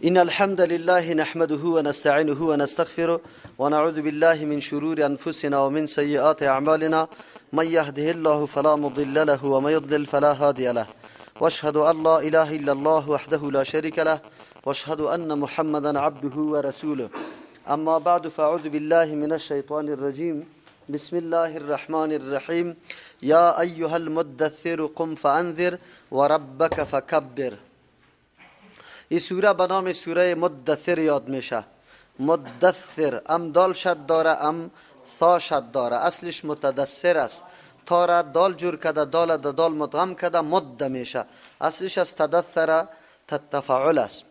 إن الحمد لله نحمده ونستعينه ونستغفره ونعوذ بالله من شرور أنفسنا ومن سيئات أعمالنا، من يهده الله فلا مضل له ومن يضلل فلا هادي له، واشهد أن لا إله إلا الله وحده لا شريك له، واشهد أن محمدا عبده ورسوله. أما بعد، فأعوذ بالله من الشيطان الرجيم. بسم الله الرحمن الرحيم. يا أيها المدثر قم فأنذر وربك فكبر. این سوره به نام سوره مدثر یاد میشه. مدثر ام دال شد داره ام ثا شد داره، اصلش متدثر است. تا را دال جور کده، دال د دال مدغم کده، مد میشه. اصلش از تدثر تفعل است.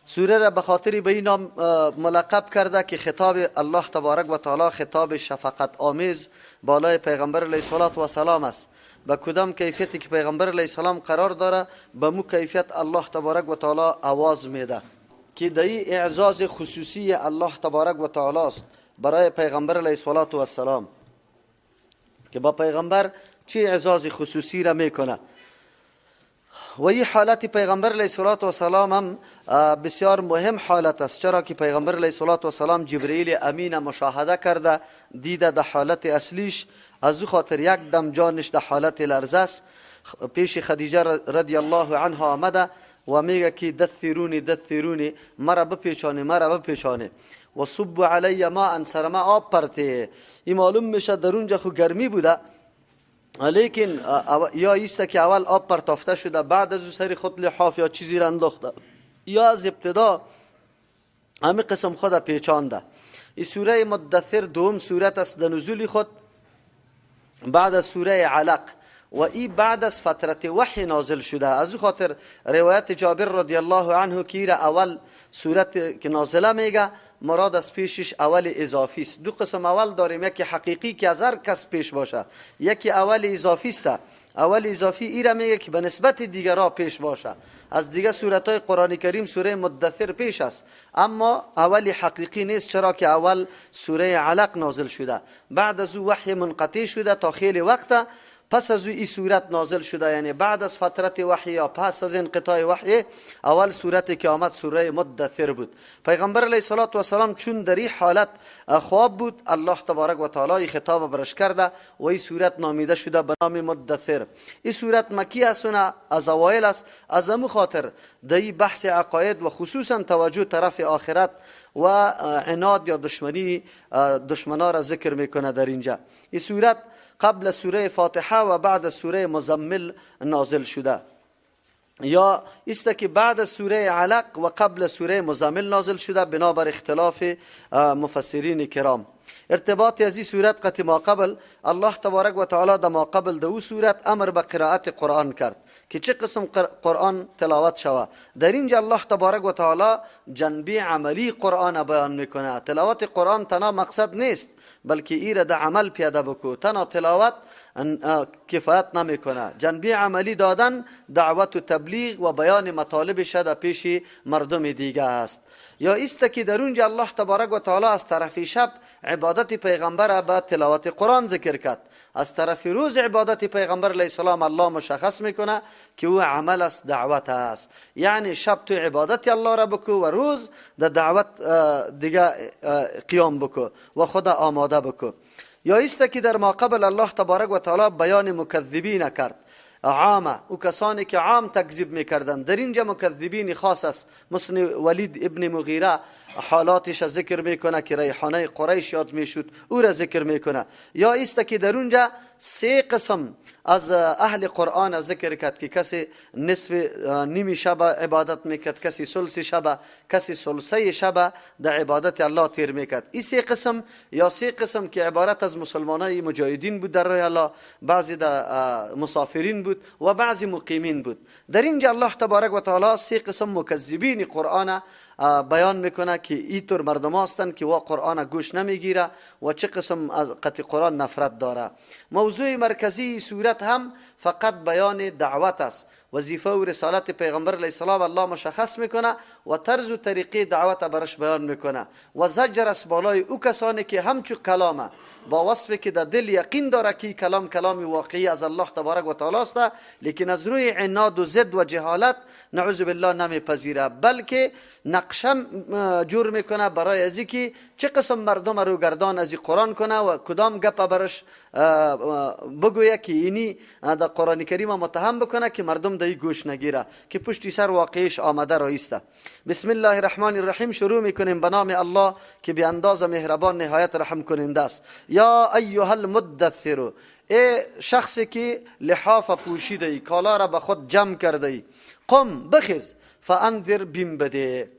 سوره را به خاطر به این نام ملقب کرده که خطاب الله تبارک و تعالی خطاب شفقت آمیز بالای پیغمبر علیه الصلاة و سلام است. به کدام کیفیتی که پیغمبر علیه السلام قرار داره، به مو کیفیت الله تبارک و تعالی آواز میده که در اعزاز خصوصی الله تبارک و تعالی است برای پیغمبر علیه الصلاة و السلام، که با پیغمبر چه اعزاز خصوصی را میکنه. و این حالت پیغمبر علیه الصلاة و السلام هم بسیار مهم حالت است، چرا که پیغمبر علیه الصلاة و السلام جبرئیل امین مشاهده کرده، دیده در حالت اصلیش، از او خاطر یک دم جانش در حالت لرزه است. پیش خدیجه رضی الله عنها آمده و میگه که دثرونی دثرونی، مرا بپیچانه مرا بپیچانه، و صب علی ما سر ما آب پرته. این معلوم میشه در اونجا خو گرمی بوده، لیکن یا ایست که اول آب پرتافته شده، بعد از او سر خود لحاف یا چیزی را انداخته، یا از ابتدا همه قسم خود پیچانده. این سوره مدثر دوم سورت است در نزول خود بعد از سوره علق، و ای بعد از فترت وحی نازل شده. از او خاطر روایت جابر رضی الله عنه که اول سورت که نازله میگه، مراد از پیشش اول اضافی است. دو قسم اول داریم، یکی حقیقی که از هر کس پیش باشه، یکی اول اضافی است. اول اضافی ایره میگه که به نسبت دیگرها پیش باشه. از دیگه سورت های قرآن کریم سوره مدثر پیش است، اما اول حقیقی نیست، چرا که اول سوره علق نازل شده، بعد از او وحی منقطع شده تا خیلی وقت، پس از او این سورت نازل شده، یعنی بعد از فترت وحی یا پس از انقطاع وحی اول سورت که آمد سوره مدثر بود. پیغمبر علیه الصلاة والسلام چون در این حالت خواب بود، الله تبارک و تعالی خطاب برش کرده و این سورت نامیده شده به نام مدثر. این سورت مکی است و از اوایل است، از امو خاطر در این بحث عقاید و خصوصا توجه طرف آخرت و عناد یا دشمنی دشمنا را ذکر میکنه در اینجا. این سورت قبل سوره فاتحه و بعد سوره مزمل نازل شده، یا است که بعد سوره علق و قبل سوره مزمل نازل شده، بنابر اختلاف مفسرین کرام. ارتباط از این سورت قط ما قبل، الله تبارک و تعالی در ما قبل دو سورت امر به قرائت قرآن کرد که چه قسم قرآن تلاوت شوه. در اینجا الله تبارک و تعالی جنبه عملی قرآن بیان میکنه. تلاوت قرآن تنها مقصد نیست، بلکه ایره در عمل پیاده بکو. تنها تلاوت کفایت نمیکنه، جنبه عملی دادن، دعوت و تبلیغ و بیان مطالب در پیش مردم دیگه است. یا است که در اونجا الله تبارک و تعالی از طرف شب عبادت پیغمبر به تلاوت قرآن ذکر کرد، از طرف روز عبادت پیغمبر علیه السلام الله مشخص میکنه که او عمل است، دعوت است. یعنی شب تو عبادت الله را بکو و روز در دعوت دیگه قیام بکو و خدا آماده بکو. یا است که در ما قبل الله تبارک و تعالی بیان مکذبین کرد، عامه او کسانی که عام تکذیب میکردند. در اینجا مکذبین خاص است، مثل ولید ابن مغیره حالاتش ذکر میکنه که ریحانه قریش یاد میشد، او را ذکر میکنه. یا است که در اونجا سه قسم از اهل قرآن ذکر کرد که کسی نصف نیمی شب عبادت میکرد، کسی ثلث شب، کسی ثلثه شب در عبادت الله تیر میکرد. این سه قسم یا سه قسم که عبارت از مسلمانای مجاهدین بود در راه الله، بعضی در مسافرین بود و بعضی مقیمین بود. در اینجا الله تبارک و تعالی سه قسم مکذبین قرآن بیان میکنه که اینطور مردم هستند که وا قرآن گوش نمیگیره و چه قسم از قطع قرآن نفرت داره. موضوع مرکزی سورت هم فقط بیان دعوت است و وظیفه و رسالت پیغمبر علیه السلام الله مشخص میکنه و طرز و طریقه دعوت برش بیان میکنه و زجر است بالای او کسانی که همچو کلامه با وصفی که در دل یقین داره که کلام کلام واقعی از الله تبارک و تعالی است، لیکن از روی عناد و ضد و جهالت نعوذ بالله نمیپذیره، بلکه نقشه جور میکنه برای از که چه قسم مردم رو گردان از قرآن کنه و کدام گپ برش بگویه که اینی در قرآن کریم متهم بکنه که مردم در گوش نگیره که پشتی سر واقعیش آمده رایسته. بسم الله الرحمن الرحیم شروع میکنیم به نام الله که بی اندازه مهربان نهایت رحم کننده است. یا ایها المدثر، ای شخصی که لحاف پوشیده ای، کالا را به خود جمع کرده ای، قم بخیز، فانذر بیم بده.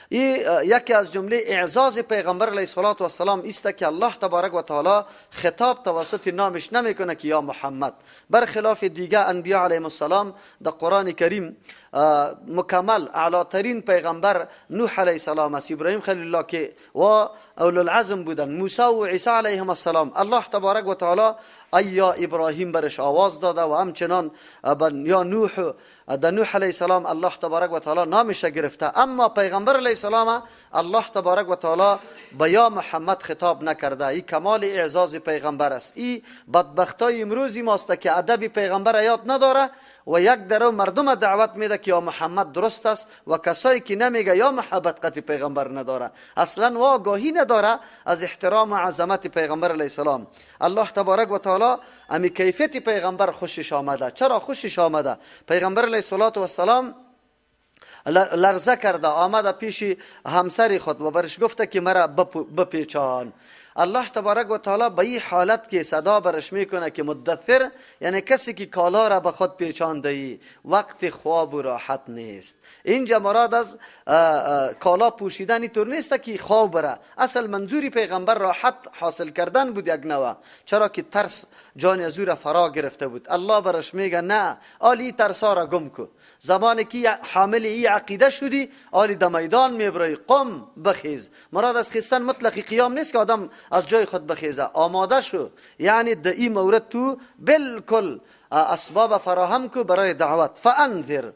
ای یکی از جمله اعزاز پیغمبر علیه الصلاة والسلام است که الله تبارک و تعالی خطاب توسط نامش نمیکنه که یا محمد، برخلاف دیگه انبیا علیهم السلام در قرآن کریم مکمل اعلی ترین پیغمبر نوح علیه السلام است، ابراهیم خلیل الله که و اولو العزم بودن، موسی و عیسی علیهم السلام. الله تبارک و تعالی ایا ابراهیم برش آواز داده و همچنان یا نوح، در نوح علیه السلام الله تبارک و تعالی نامش گرفته، اما پیغمبر علیه السلام الله تبارک و تعالی به یا محمد خطاب نکرده. این کمال اعزاز پیغمبر است. این بدبختای امروزی ماست که ادب پیغمبر یاد نداره و یک درو مردم دعوت میده که یا محمد درست است و کسایی که نمیگه یا محبت قطع پیغمبر نداره، اصلا و آگاهی نداره از احترام و عظمت پیغمبر علیه السلام. الله تبارک و تعالی امی کیفیت پیغمبر خوشش آمده. چرا خوشش آمده؟ پیغمبر علیه السلام لرزه کرده آمده پیش همسر خود و برش گفته که مرا بپیچان. الله تبارک و تعالی به این حالت که صدا برش میکنه که مدثر، یعنی کسی که کالا را به خود پیچانده ای، وقت خواب و راحت نیست. اینجا مراد از کالا پوشیدن اینطور نیست که خواب بره، اصل منظوری پیغمبر راحت حاصل کردن بود یک نوع، چرا که ترس جان از او را فرا گرفته بود. الله برش میگه نه، آلی ترسا را گم کو، زمانی که حامل ای عقیده شدی آلی در میدان میبری، قم بخیز. مراد از خیستن مطلق قیام نیست که آدم از جای خود بخیزه، آماده شو، یعنی در این مورد تو بالکل اسباب فراهم کو برای دعوت. فانذر،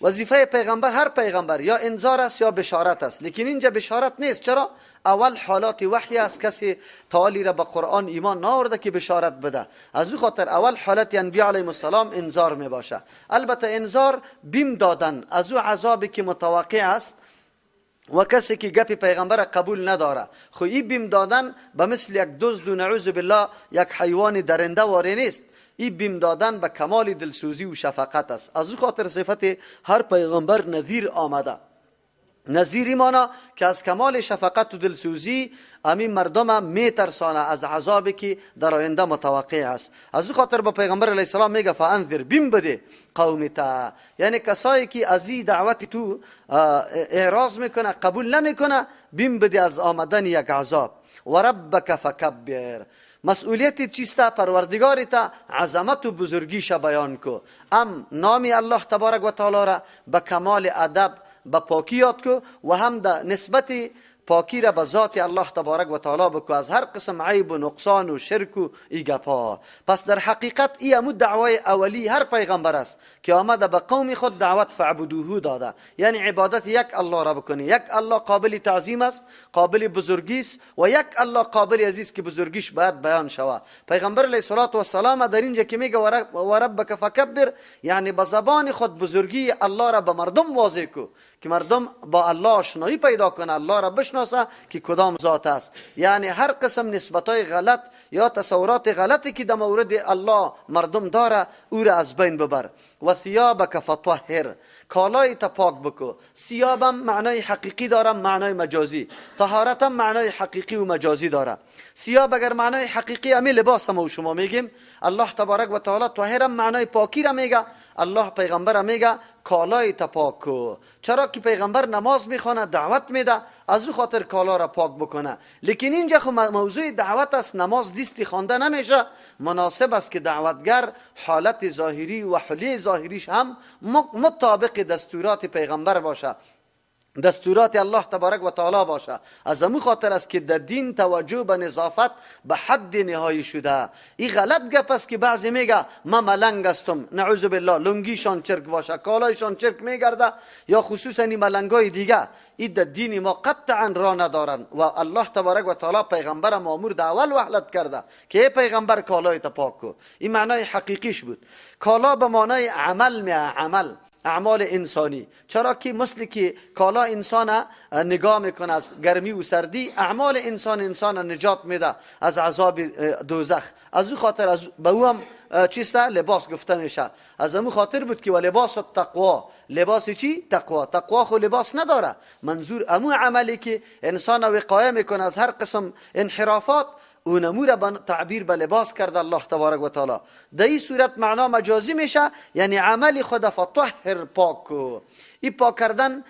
وظیفه پیغمبر، هر پیغمبر یا انذار است یا بشارت است، لیکن اینجا بشارت نیست. چرا؟ اول حالات وحی است، کسی تعالی را به قرآن ایمان نآورده که بشارت بده، از او خاطر اول حالت انبیا علیهم السلام انذار می باشه. البته انذار بیم دادن از او عذابی که متوقع است و کسی که گپ پیغمبر قبول نداره، خو این بیم دادن به مثل یک دزد و نعوذ بالله یک حیوان درنده واری نیست. این بیم دادن به کمال دلسوزی و شفقت است. از او خاطر صفت هر پیغمبر نذیر آمده. نذیری مانا که از کمال شفقت و دلسوزی امین مردم میترسانه از عذابی که در آینده متوقع است. از او خاطر با پیغمبر علیه السلام میگه فانذر، بیم بده قوم تا، یعنی کسایی که از این دعوت تو اعراض میکنه، قبول نمیکنه، بیم بده از آمدن یک عذاب. و ربک فکبر، مسئولیت چیست؟ پروردگار تا عظمت و بزرگیش بیان کو، ام نامی الله تبارک و تعالی را به کمال ادب به پاکی یاد کو و هم در نسبت پاکی را به ذات الله تبارک و تعالی بکو از هر قسم عیب و نقصان و شرک و ای گپا. پس در حقیقت ای امو دعوای اولی هر پیغمبر است که آمده به قوم خود دعوت فعبدوه داده، یعنی عبادت یک الله را بکنی. یک الله قابل تعظیم است، قابل بزرگی است و یک الله قابل عزیز که بزرگیش باید بیان شود. پیغمبر علیه الصلاة والسلام در اینجا که میگه و ربک فکبر، یعنی به زبان خود بزرگی الله را به مردم واضح کو که مردم با الله آشنایی پیدا کنه، الله را بشناسه که کدام ذات است. یعنی هر قسم نسبت‌های غلط یا تصورات غلطی که در مورد الله مردم داره او را از بین ببر. و ثیابک فطهر، کالای تا پاک بکو. ثیابم معنای حقیقی داره، معنای مجازی. طهارتم معنای حقیقی و مجازی داره. ثیاب اگر معنای حقیقی امی لباس ما و شما میگیم، الله تبارک و تعالی طاهرم معنای پاکی را میگه، الله پیغمبر میگه کالای تا پاک کو. چرا که پیغمبر نماز میخوانه، دعوت میده، از او خاطر کالا را پاک بکنه. لیکن اینجا خو موضوع دعوت است، نماز دیستی خوانده نمیشه. مناسب است که دعوتگر حالت ظاهری و حلی ظاهریش هم مطابق دستورات پیغمبر باشه. دستورات الله تبارک و تعالی باشه. از امو خاطر است که در دین توجه به نظافت به حد نهایی شده. این غلط گپ است که بعضی میگه ما ملنگ هستم، نعوذ بالله، لنگیشان چرک باشه، کالایشان چرک میگرده، یا خصوصا این ملنگای دیگه. این در دین ما قطعا را ندارن و الله تبارک و تعالی پیغمبر مامور در اول وحلت کرده که ای پیغمبر کالای تا پاک کو. این معنای حقیقیش بود. کالا به معنای عمل می، عمل، اعمال انسانی. چرا که مثل که کالا انسان نگاه میکنه از گرمی و سردی، اعمال انسان انسان نجات میده از عذاب دوزخ. از او خاطر از به او هم چیست لباس گفته میشه. از امو خاطر بود که و لباس التقوا، لباس چی؟ تقوا. تقوا خو لباس نداره، منظور امو عملی که انسان وقایه میکنه از هر قسم انحرافات، اونمو را تعبیر به لباس کرده الله تبارک و تعالی. در این صورت معنا مجازی میشه، یعنی عمل خود فطهر، پاک کو. این پاک کردن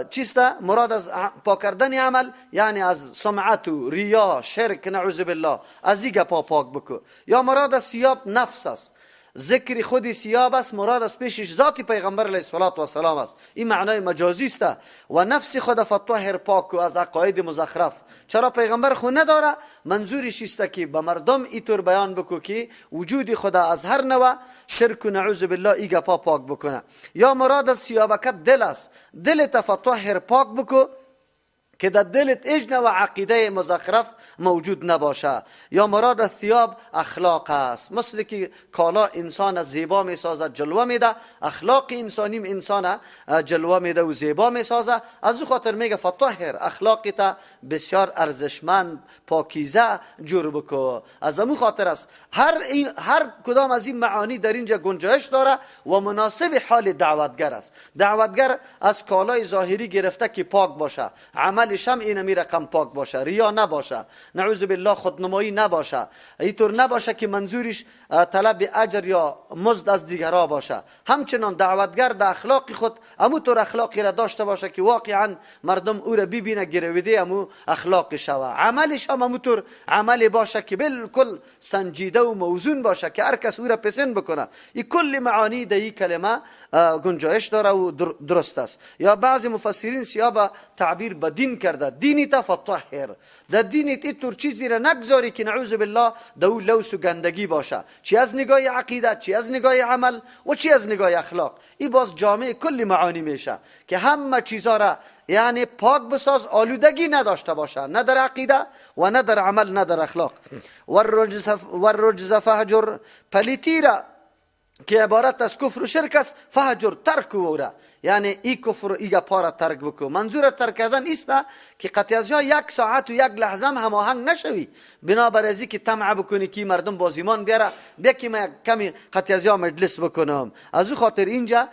چیست؟ مراد از پاک کردن عمل یعنی از سمعت و ریا، شرک، نعوذ بالله، از این گپا پاک بکو. یا مراد از ثیاب نفس است، ذکر خودی ثیاب است، مراد از پیشش ذات پیغمبر علیه الصلاة والسلام است. این معنای مجازی است. و نفس خود فطهر، پاک و از عقاید مزخرف. چرا پیغمبر خو نداره؟ منظورش است که به مردم اینطور بیان بکو که وجود خدا از هر نوع شرک و نعوذ بالله ای گپا پاک بکنه. یا مراد از ثیابکت دل است، دل تفطهر پاک بکو که در دلت هیچ نوع عقیده مزخرف موجود نباشه. یا مراد از ثیاب اخلاق است، مثل که کالا انسان زیبا میسازد، جلوه میده، اخلاق انسانیم انسان جلوه میده و زیبا میسازه. از او خاطر میگه فطهر، اخلاقی تا بسیار ارزشمند پاکیزه جور بکو. از او خاطر است هر کدام از این معانی در اینجا گنجایش داره و مناسب حال دعوتگر است. دعوتگر از کالای ظاهری گرفته که پاک باشه، عمل عملش هم اینمی رقم پاک باشه، ریا نباشه، نعوذ بالله خودنمایی نباشه، اینطور نباشه که منظورش طلب اجر یا مزد از دیگرها باشه. همچنان دعوتگر در اخلاق خود امو طور اخلاقی را داشته باشه که واقعا مردم او را ببینه گرویده امو اخلاق شوه. عملش هم امو طور عملی باشه که بالکل سنجیده و موزون باشه که هر کس او را پسند بکنه. این کل معانی در این کلمه گنجایش داره و درست است. یا بعضی مفسرین سیاب تعبیر به دین کرده، دینی تا فطهر، در دینت اینطور چیزی را نگذاری که نعوذ بالله در او لوس و گندگی باشه، چی از نگاه عقیده، چی از نگاه عمل و چی از نگاه اخلاق. این باز جامع کل معانی میشه که همه چیزا را یعنی پاک بساز، آلودگی نداشته باشه، نه در عقیده و نه در عمل نه در اخلاق. والرجز فهجر، پلیتی را که عبارت از کفر و شرک است، فهجر ترک او را، یعنی ای کفر ای گپا را ترک بکو. منظور ترک کردن ایست که قطعی از یک ساعت و یک لحظه هم هماهنگ نشوی، بنابر ازی که طمع بکنی که مردم باز ایمان بیاره، بیا که من کمی قطعی از مجلس بکنم. از او خاطر اینجا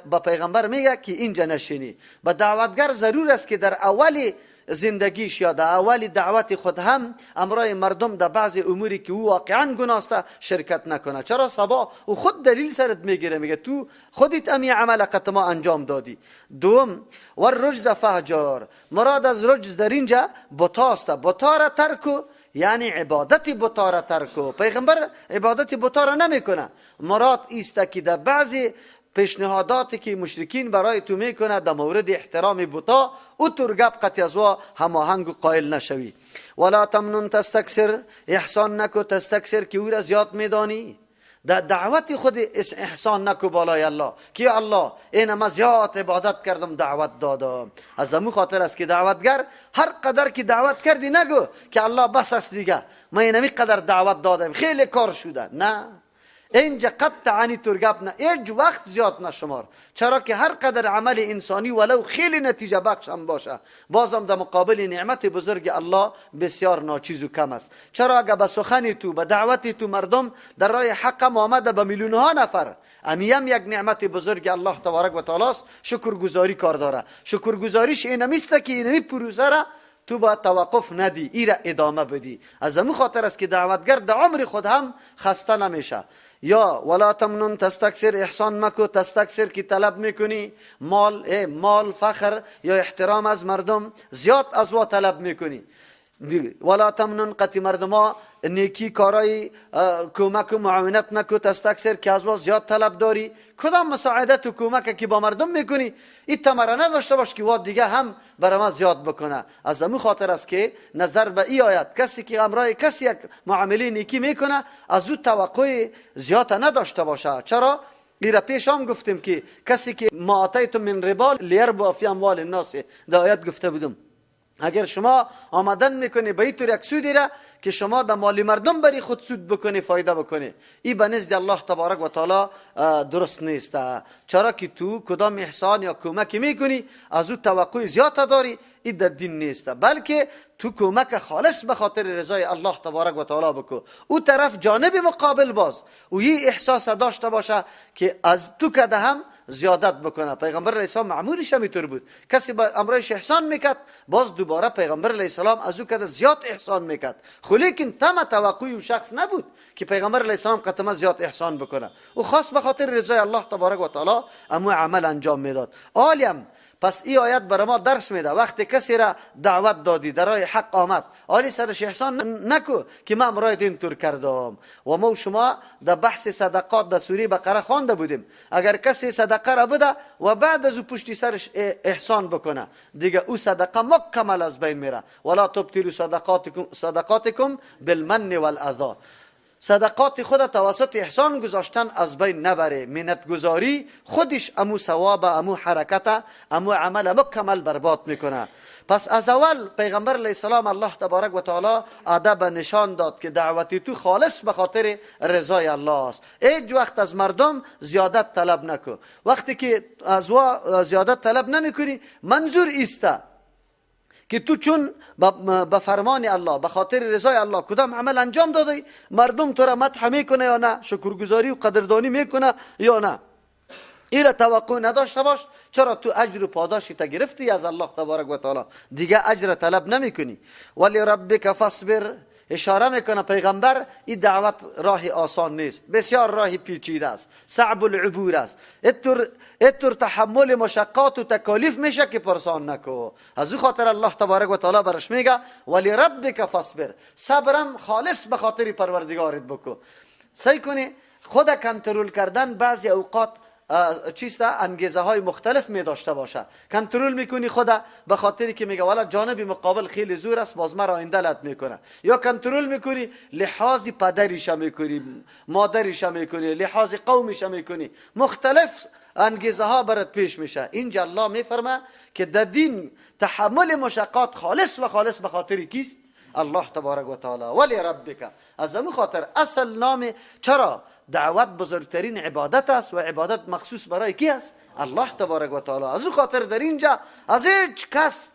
با پیغمبر میگه که اینجا نشینی. با دعوتگر ضرور است که در اول زندگیش یا در اول دعوت خود هم امرای مردم در بعض اموری که او واقعا گناه شرکت نکنه. چرا؟ صبا او خود دلیل سرت میگیره، میگه تو خودت امی عمل قطما انجام دادی. دوم و الرجز فهجر، مراد از رجز در اینجا بتاست، بتا را ترک، یعنی عبادت بتا را ترک. پیغمبر عبادت بتا را نمیکنه، مراد ایست که در بعضی پیشنهاداتی که مشرکین برای تو میکنه در مورد احترام بتا، او تور گپ قطعی از هماهنگ و قائل نشوی. ولا تمنن تستکثر، احسان نکو، تستکثر که او را زیاد میدانی. در دعوت خود احسان نکو بالای الله که الله این ما زیاد عبادت کردم دعوت دادم. از امو خاطر است که دعوتگر هر قدر که دعوت کردی نگو که الله بس است دیگه، ما اینمی قدر دعوت دادم خیلی کار شده. نه، اینجا قطعا طور گپ نه، هیچ وقت زیاد نشمار. چرا که هر قدر عمل انسانی ولو خیلی نتیجه بخش هم باشه، بازم در مقابل نعمت بزرگ الله بسیار ناچیز و کم است. چرا اگه به سخن تو، به دعوت تو مردم در راه حق آمده به میلیون ها نفر، امیم یک نعمت بزرگ الله تبارک و تعالی است، شکرگزاری کار داره. شکرگزاریش اینمیست که اینمی پروسه را تو با توقف ندی، ای را ادامه بدی. از امو خاطر است که دعوتگر در عمر خود هم خسته نمیشه. یا ولا تمنن تستکثر، احسان مکو، تستکثر که طلب میکنی مال، مال فخر یا احترام از مردم زیاد از وا طلب میکنی. ولا تمنن قطی مردم ها نیکی کارای کمک و معاونت نکو تستکثر که از ما زیاد طلب داری. کدام مساعدت و کمک که با مردم میکنی این تمره نداشته باش که واد دیگه هم برای ما زیاد بکنه. از امو خاطر است که نظر به ای آیت کسی که امرای کسی یک معامله نیکی میکنه از او توقع زیاد نداشته باشه. چرا؟ ایرا پیش هم گفتیم که کسی که ما آتیتم من ربا لیربوا فی اموال الناس، در آیت گفته بودم اگر شما آمدن میکنی به اینطور یک سودی را که شما در مال مردم بری خود سود بکنی فایده بکنی، این به نزد الله تبارک و تعالی درست نیست. چرا که تو کدام احسان یا کمک میکنی از او توقع زیاد داری، این در دین نیست، بلکه تو کمک خالص به خاطر رضای الله تبارک و تعالی بکو. او طرف جانب مقابل باز او یه احساس داشته باشه که از تو کده هم زیادت بکنه. پیغمبر علیه السلام معمولش همینطور بود، کسی با امرایش احسان میکرد باز دوباره پیغمبر علیه السلام از او کده زیاد احسان میکرد. خو لیکن تم توقعی او شخص نبود که پیغمبر علیه السلام قطمه زیاد احسان بکنه، او خاص به خاطر رضای الله تبارک و تعالی امو عمل انجام میداد. عالیم پس این آیت برای ما درس میده وقتی کسی را دعوت دادی در راه حق آمد، آلی سرش احسان نکو که من امرای دین تور کردم. و ما و شما در بحث صدقات در سوره بقره خوانده بودیم اگر کسی صدقه را بده و بعد از او پشتی سرش احسان بکنه دیگه او صدقه مکمل از بین میره. ولا تبطلوا صدقاتکم بالمن والاذى، صدقات خود توسط احسان گذاشتن از بین نبره. منت گذاری خودش امو ثواب امو حرکت امو عمل مکمل برباد میکنه. پس از اول پیغمبر علیه السلام الله تبارک و تعالی ادب نشان داد که دعوتی تو خالص به خاطر رضای الله است. هیچ وقت از مردم زیادت طلب نکو. وقتی که از زیادت طلب نمیکنی منظور ایسته که تو چون به فرمان الله به خاطر رضای الله کدام عمل انجام دادی مردم تو را مدح میکنه یا نه، شکرگزاری و قدردانی میکنه یا نه، ایره توقع نداشته باش. چرا تو اجر و پاداشی تا گرفتی از الله تبارک و تعالی، دیگه اجر طلب نمیکنی. ولی ربک فاصبر، اشاره میکنه پیغمبر این دعوت راه آسان نیست، بسیار راه پیچیده است، صعب العبور است، اتر تحمل مشقات و تکالیف میشه که پرسان نکو. از او خاطر الله تبارک و تعالی برش میگه ولی ربک فاصبر، صبرم خالص به خاطر پروردگارت بکو. سعی کنی خود کنترل کردن بعضی اوقات چیست انگیزه های مختلف می داشته باشه. کنترل میکنی خدا به خاطری که میگه والا جانب مقابل خیلی زور است باز مرا آینده لط میکنه، یا کنترل میکنی لحاظ پدریش میکنی، مادریش میکنی، لحاظ قومش میکنی، مختلف انگیزه ها برات پیش میشه. اینجا الله میفرمه که در دین تحمل مشقات خالص و خالص به خاطر کیست؟ الله تبارک و تعالی. ولی ربک. از همون خاطر اصل نام چرا دعوت بزرگترین عبادت است و عبادت مخصوص برای کی است؟ الله تبارک و تعالی. از اون خاطر در اینجا از هیچ کس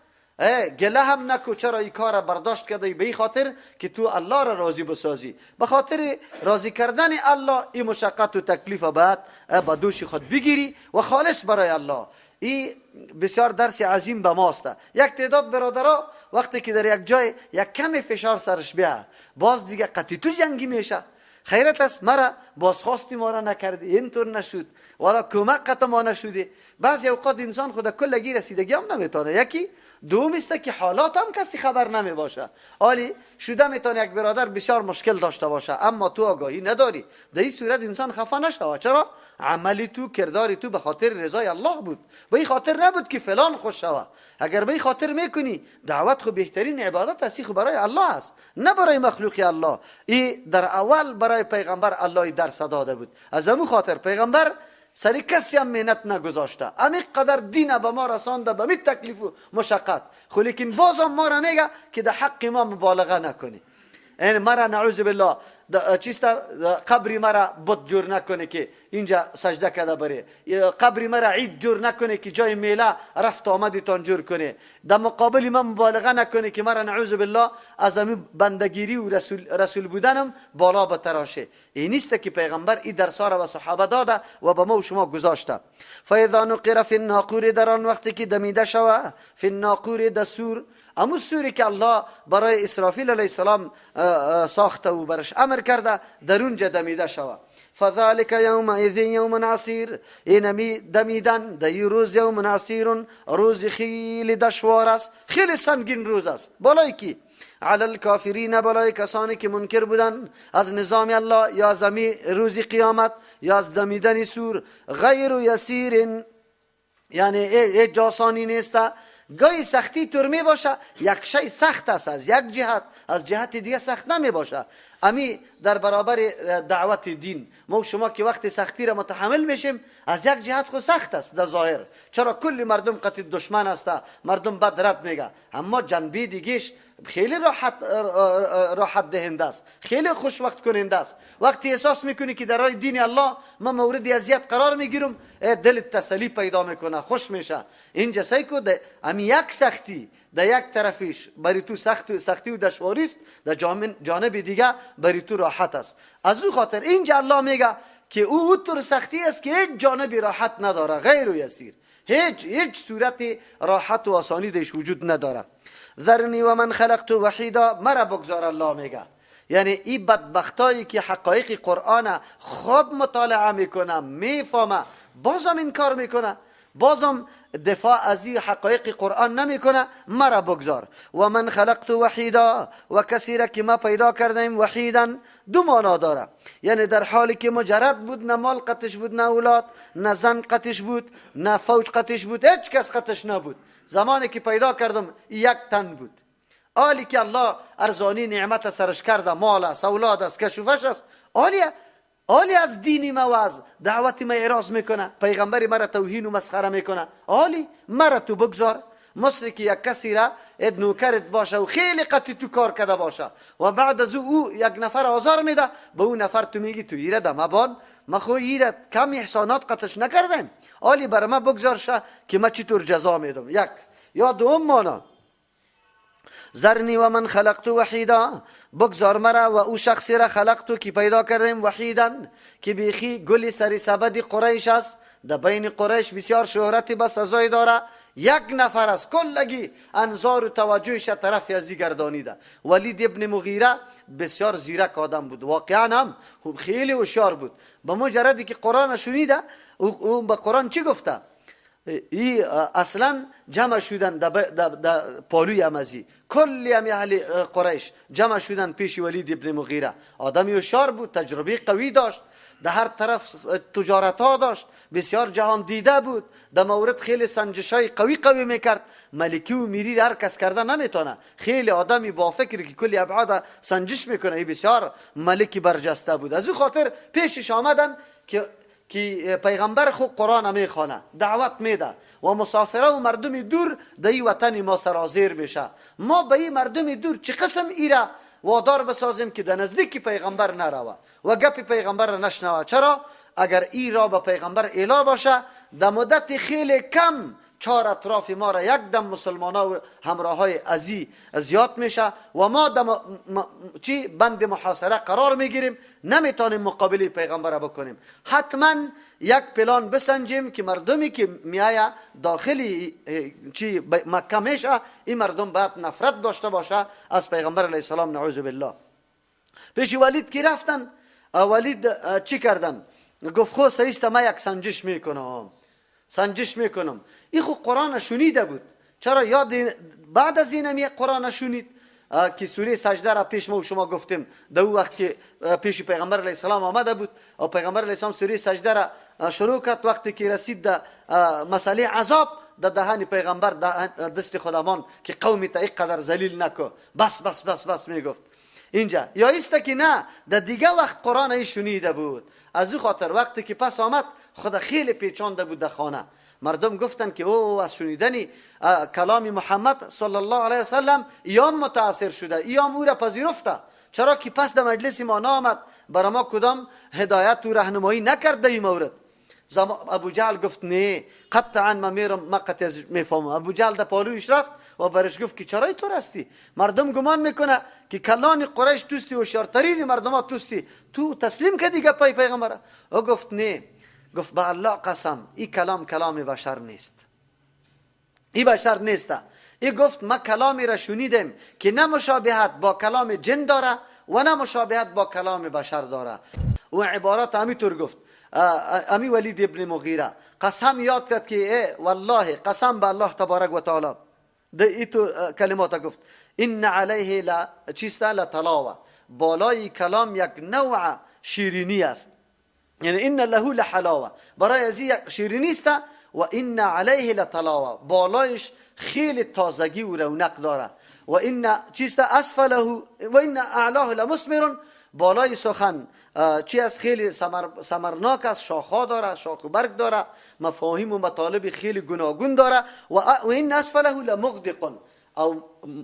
گله هم نکو چرا این کار برداشت کرده، به این خاطر که تو الله را راضی بسازی. به خاطر راضی کردن الله این مشقت و تکلیف باید با دوش خود بگیری و خالص برای الله. این بسیار درس عظیم به ماست. یک تعداد برادرها وقتی که در یک جای یک کم فشار سرش بیا باز دیگه قطعی تو جنگی میشه. خیرت است مرا بازخواستی ما را نکردی، اینطور نشد، والا کمک قطع ما نشدی. بعضی اوقات انسان خود کلگی رسیدگی هم نمیتونه. یکی دوم است که حالات هم کسی خبر نمی باشه. آلی شده میتونه یک برادر بسیار مشکل داشته باشه اما تو آگاهی نداری. در این صورت انسان خفه نشوه. چرا؟ عملی تو کرداری تو به خاطر رضای الله بود، به این خاطر نبود که فلان خوش شوه. اگر به این خاطر میکنی دعوت خو بهترین عبادت است، خو برای الله است نه برای مخلوق الله. ای در اول برای پیغمبر الله درس داده بود. از همون خاطر پیغمبر سری کسی هم منت نگذاشته، امی قدر دین به ما رسانده به می تکلیف و مشقت، خو لیکن بازم ما را میگه که در حق ما مبالغه نکنی. یعنی مرا نعوذ بالله چیست قبری مرا بت جور نکنه که اینجا سجده کرده بره، قبری مرا عید جور نکنه که جای میله رفت آمدتان جور کنه، در مقابل من مبالغه نکنه که مرا نعوذ بالله از همین بندگیری و رسول بودنم بالا بتراشه. این نیست که پیغمبر این درس را به صحابه داده و به ما و شما گذاشته. فاذا نقر فی الناقور، در آن وقتی که دمیده شوه، فی الناقور دسور، امو سوری که الله برای اسرافیل علیه السلام ساخته و برش امر کرده در اونجا دمیده شوه. فذلك یومئذ یوم عسیر، اینمی دمیدن در این روز یوم عسیر، روز خیلی دشوار است، خیلی سنگین روز است. بالای کی؟ علی الکافرین، بالای کسانی که منکر بودن از نظام الله یا از روز قیامت یا از دمیدن سور، غیر یسیر، یعنی هیچ آسانی نیست. گاهی سختی تر می باشه، یک شی سخت است از یک جهت، از جهت دیگه سخت نمی باشه. امی در برابر دعوت دین ما شما که وقت سختی را متحمل میشیم، از یک جهت خو سخت است در ظاهر، چرا کل مردم قطع دشمن است، مردم بد رد میگه، اما جنبه دیگهش خیلی راحت دهنده است، خیلی خوش وقت کننده است. وقتی احساس میکنی که در راه دین الله ما مورد اذیت قرار میگیرم، دل تسلی پیدا میکنه، خوش میشه. اینجا سعی کو امی یک سختی در یک طرفش بری تو سختی و دشواری است، در جانب دیگه بری تو راحت است. از او خاطر اینجا الله میگه که او طور سختی است که هیچ جانب راحت نداره، غیر یسیر، هیچ صورت راحت و آسانی درش وجود نداره. ذرنی و من خلقت وحیدا، مرا بگذار الله میگه. یعنی این بدبختایی که حقایق قرآن خوب مطالعه میکنه، میفهمه، بازم انکار میکنه، بازم دفاع از این حقایق قرآن نمیکنه، مرا بگذار. و من خلقت وحیدا، و کسی را که ما پیدا کردیم وحیدا، دو معنا داره، یعنی در حالی که مجرد بود، نه مال قطش بود، نه اولاد، نه زن قطش بود، نه فوج قطش بود، هیچ کس قطش نبود. زمانی که پیدا کردم یک تن بود. آلی که الله ارزانی نعمت سرش کرده، مال است، اولاد است، کشوفش است، آلیه آلی از دین ما و از دعوت ما اعراض میکنه، پیغمبر مرا توهین و مسخره میکنه، آلی مرا تو بگذار. مثل که یک کسی را اد نوکرت باشه و خیلی قطعی تو کار کرده باشه و بعد از او یک نفر آزار میده، به او نفر تو میگی تو ایره دم بان، ما خو ایره کم احسانات قطعش نکردم، آلی بر ما بگذار شه که ما چطور جزا میدم. یک یا دوم مانا ذرنی و من خلقت وحیدا، بگذار مرا و او شخصی را خلقتو که پیدا کردیم وحیدا، که بیخی گل سری سبد قریش است، در بین قریش بسیار شهرت به سزای داره، یک نفر است کلگی انظار و توجهش طرف ازی گردانیده. ولید ابن مغیره بسیار زیرک آدم بود، واقعا هم خیلی هوشیار بود. به مجردی که قرآن شنیده، او به قرآن چی گفته؟ ای اصلا جمع شدن در پالوی امزی، کلی هم اهل قریش جمع شدن پیش ولید ابن مغیره. آدمی هوشیار بود، تجربه قوی داشت، در هر طرف تجارت ها داشت، بسیار جهان دیده بود، در مورد خیلی سنجش های قوی قوی میکرد. ملکی و میری هر کس کرده نمیتونه، خیلی آدمی با فکر که کلی ابعاد سنجش میکنه، ای بسیار ملکی برجسته بود. از او خاطر پیشش آمدن که پیغمبر خو قرآن میخوانه، دعوت میده و مسافره و مردم دور در این وطن ما سرازیر میشه. ما به این مردم دور چه قسم ایره وادار بسازیم که در نزدیک پیغمبر نروه و گپ پیغمبر را نشنوه؟ چرا؟ اگر ای را به پیغمبر اعلا باشه، در مدت خیلی کم چهار اطراف ما را یک دم مسلمان ها و همراه های ازی زیاد میشه و ما دم چی بند محاصره قرار میگیریم، نمیتونیم مقابله پیغمبر را بکنیم. حتما یک پلان بسنجیم که مردمی که میایه داخلی چی مکه میشه، این مردم باید نفرت داشته باشه از پیغمبر علیه السلام، نعوذ بالله. پیش ولید که رفتن، ولید چی کردن؟ گفت خو سیست ما یک سنجش میکنم، سنجش میکنم. این خو قرآن شنیده بود، چرا یاد بعد از این قرآن شنید که سوره سجده را پیش ما و شما گفتیم، در او وقت که پیش پیغمبر علیه السلام آمده بود و پیغمبر علیه السلام سوره سجده را شروع کرد، وقتی که رسید در مسئله عذاب، در دهان پیغمبر دست خودمان که قومی تا اینقدر ذلیل نکو، بس بس بس بس میگفت اینجا. یا ایست که نه، در دیگه وقت قرآن ای شنیده بود. از او خاطر وقتی که پس آمد خدا خیلی پیچانده بود در خانه. مردم گفتن که او از شنیدن کلام محمد صلی الله علیه وسلم ایام متاثر شده، ایام او را پذیرفته، چرا که پس در مجلس ما نامد، برای ما کدام هدایت و راهنمایی نکرد در این مورد. ابو جهل گفت نه قطعا ما میرم، ما قطعا میفهمم. ابو جهل در پالویش رفت و برش گفت که چرا تو راستی؟ مردم گمان میکنه که کلان قریش توستی و شرترین مردم ها توستی، تو تسلیم کردی گپای پیغمبر؟ او گفت نه، گفت به الله قسم این کلام کلام بشر نیست، این بشر نیست. ای گفت ما کلامی را شنیدم که نه مشابهت با کلام جن داره و نه مشابهت با کلام بشر داره. و عبارت همینطور گفت امی ولید ابن مغیره قسم یاد کرد که والله قسم به الله تبارک و تعالی ایتو کلمات گفت ان علیه لا چیست؟ لطلاوه، بالای کلام یک نوع شیرینی است، یعنی ان له لحلاوه، برای از یک شیرینی است. و ان علیه لطلاوه، بالایش خیلی تازگی و رونق داره. و ان چیست؟ اسفله و ان اعلاه لمثمر، بالای سخن چی از خیلی ثمرناک است، شاخها داره، شاخ و برگ داره، مفاهیم و مطالب خیلی گوناگون داره. و ان اسفله لمغدق، او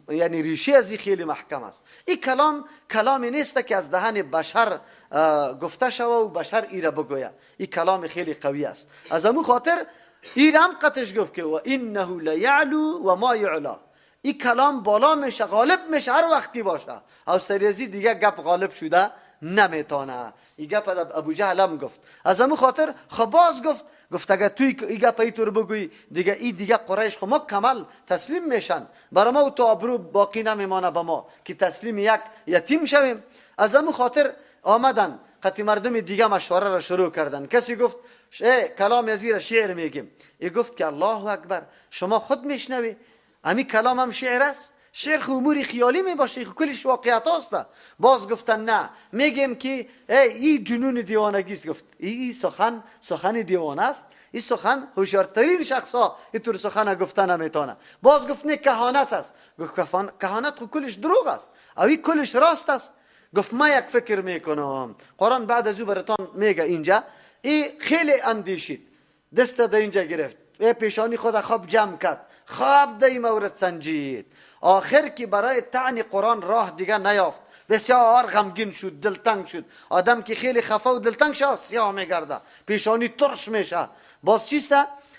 یعنی ریشه از خیلی محکم است. این کلام کلامی نیست که از دهن بشر گفته شوه و بشر ایره بگویه، این کلام خیلی قوی است. از امو خاطر ایرم قطش گفت که و انه لیعلو و ما یعلا، این کلام بالا میشه، غالب میشه هر وقتی باشه، او سریزی دیگه گپ غالب شده نمیتونه. این گپ ابو جهل هم گفت. از امو خاطر خب باز گفت، گفت اگه توی این گپ ایطور بگویی دیگه این دیگه قریش خب ما کمل تسلیم میشن، برای ما و تو آبرو باقی نمیمانه به ما که تسلیم یک یتیم شویم. از امو خاطر آمدن قطی مردم دیگه مشوره را شروع کردن. کسی گفت کلام از را شعر میگیم. ای گفت که الله اکبر، شما خود میشنوی امی کلام هم شعر است؟ شعر خو امور خیالی می باشه، کلش واقعیت است. باز گفتن نه، میگیم که ای جنون دیوانگی است. گفت ای سخن سخن دیوانه است، این سخن هوشیارترین شخصا اینطور سخن گفتن نمیتونه. باز گفت نه کهانت است. گفت کهانت خو کلش دروغ است، او ای کلش راست است. گفت ما یک فکر میکنم، قرآن بعد از او براتان میگه اینجا. ای خیلی اندیشید، دست در اینجا گرفت، ای پیشانی خود خواب جمع کرد، خواب در این مورد سنجید. آخر که برای طعن قرآن راه دیگه نیافت، بسیار غمگین شد، دلتنگ شد. آدم که خیلی خفه و دلتنگ شد سیاه میگرده، پیشانی ترش میشه. باز چیست؟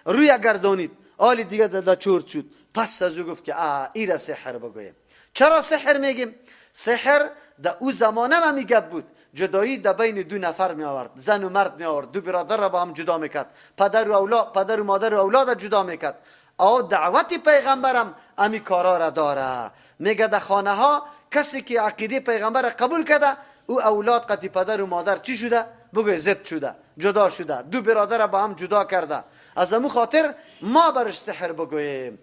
روی گردانید، آلی دیگه در چورت شد. پس از او گفت که ای را سحر بگویم. چرا سحر میگیم؟ سحر در او زمانه ما میگه بود، جدایی در بین دو نفر می آورد، زن و مرد می آورد، دو برادر را با هم جدا میکرد، پدر و اولاد، پدر و مادر و اولاد جدا میکرد. او دعوت پیغمبرم امی کارا را داره. میگه در خانه ها کسی که عقیده پیغمبر را قبول کرده، او اولاد قطی پدر و مادر چی شده؟ بگه زد شده، جدا شده، دو برادر را با هم جدا کرده. از امو خاطر ما برش سحر بگوییم.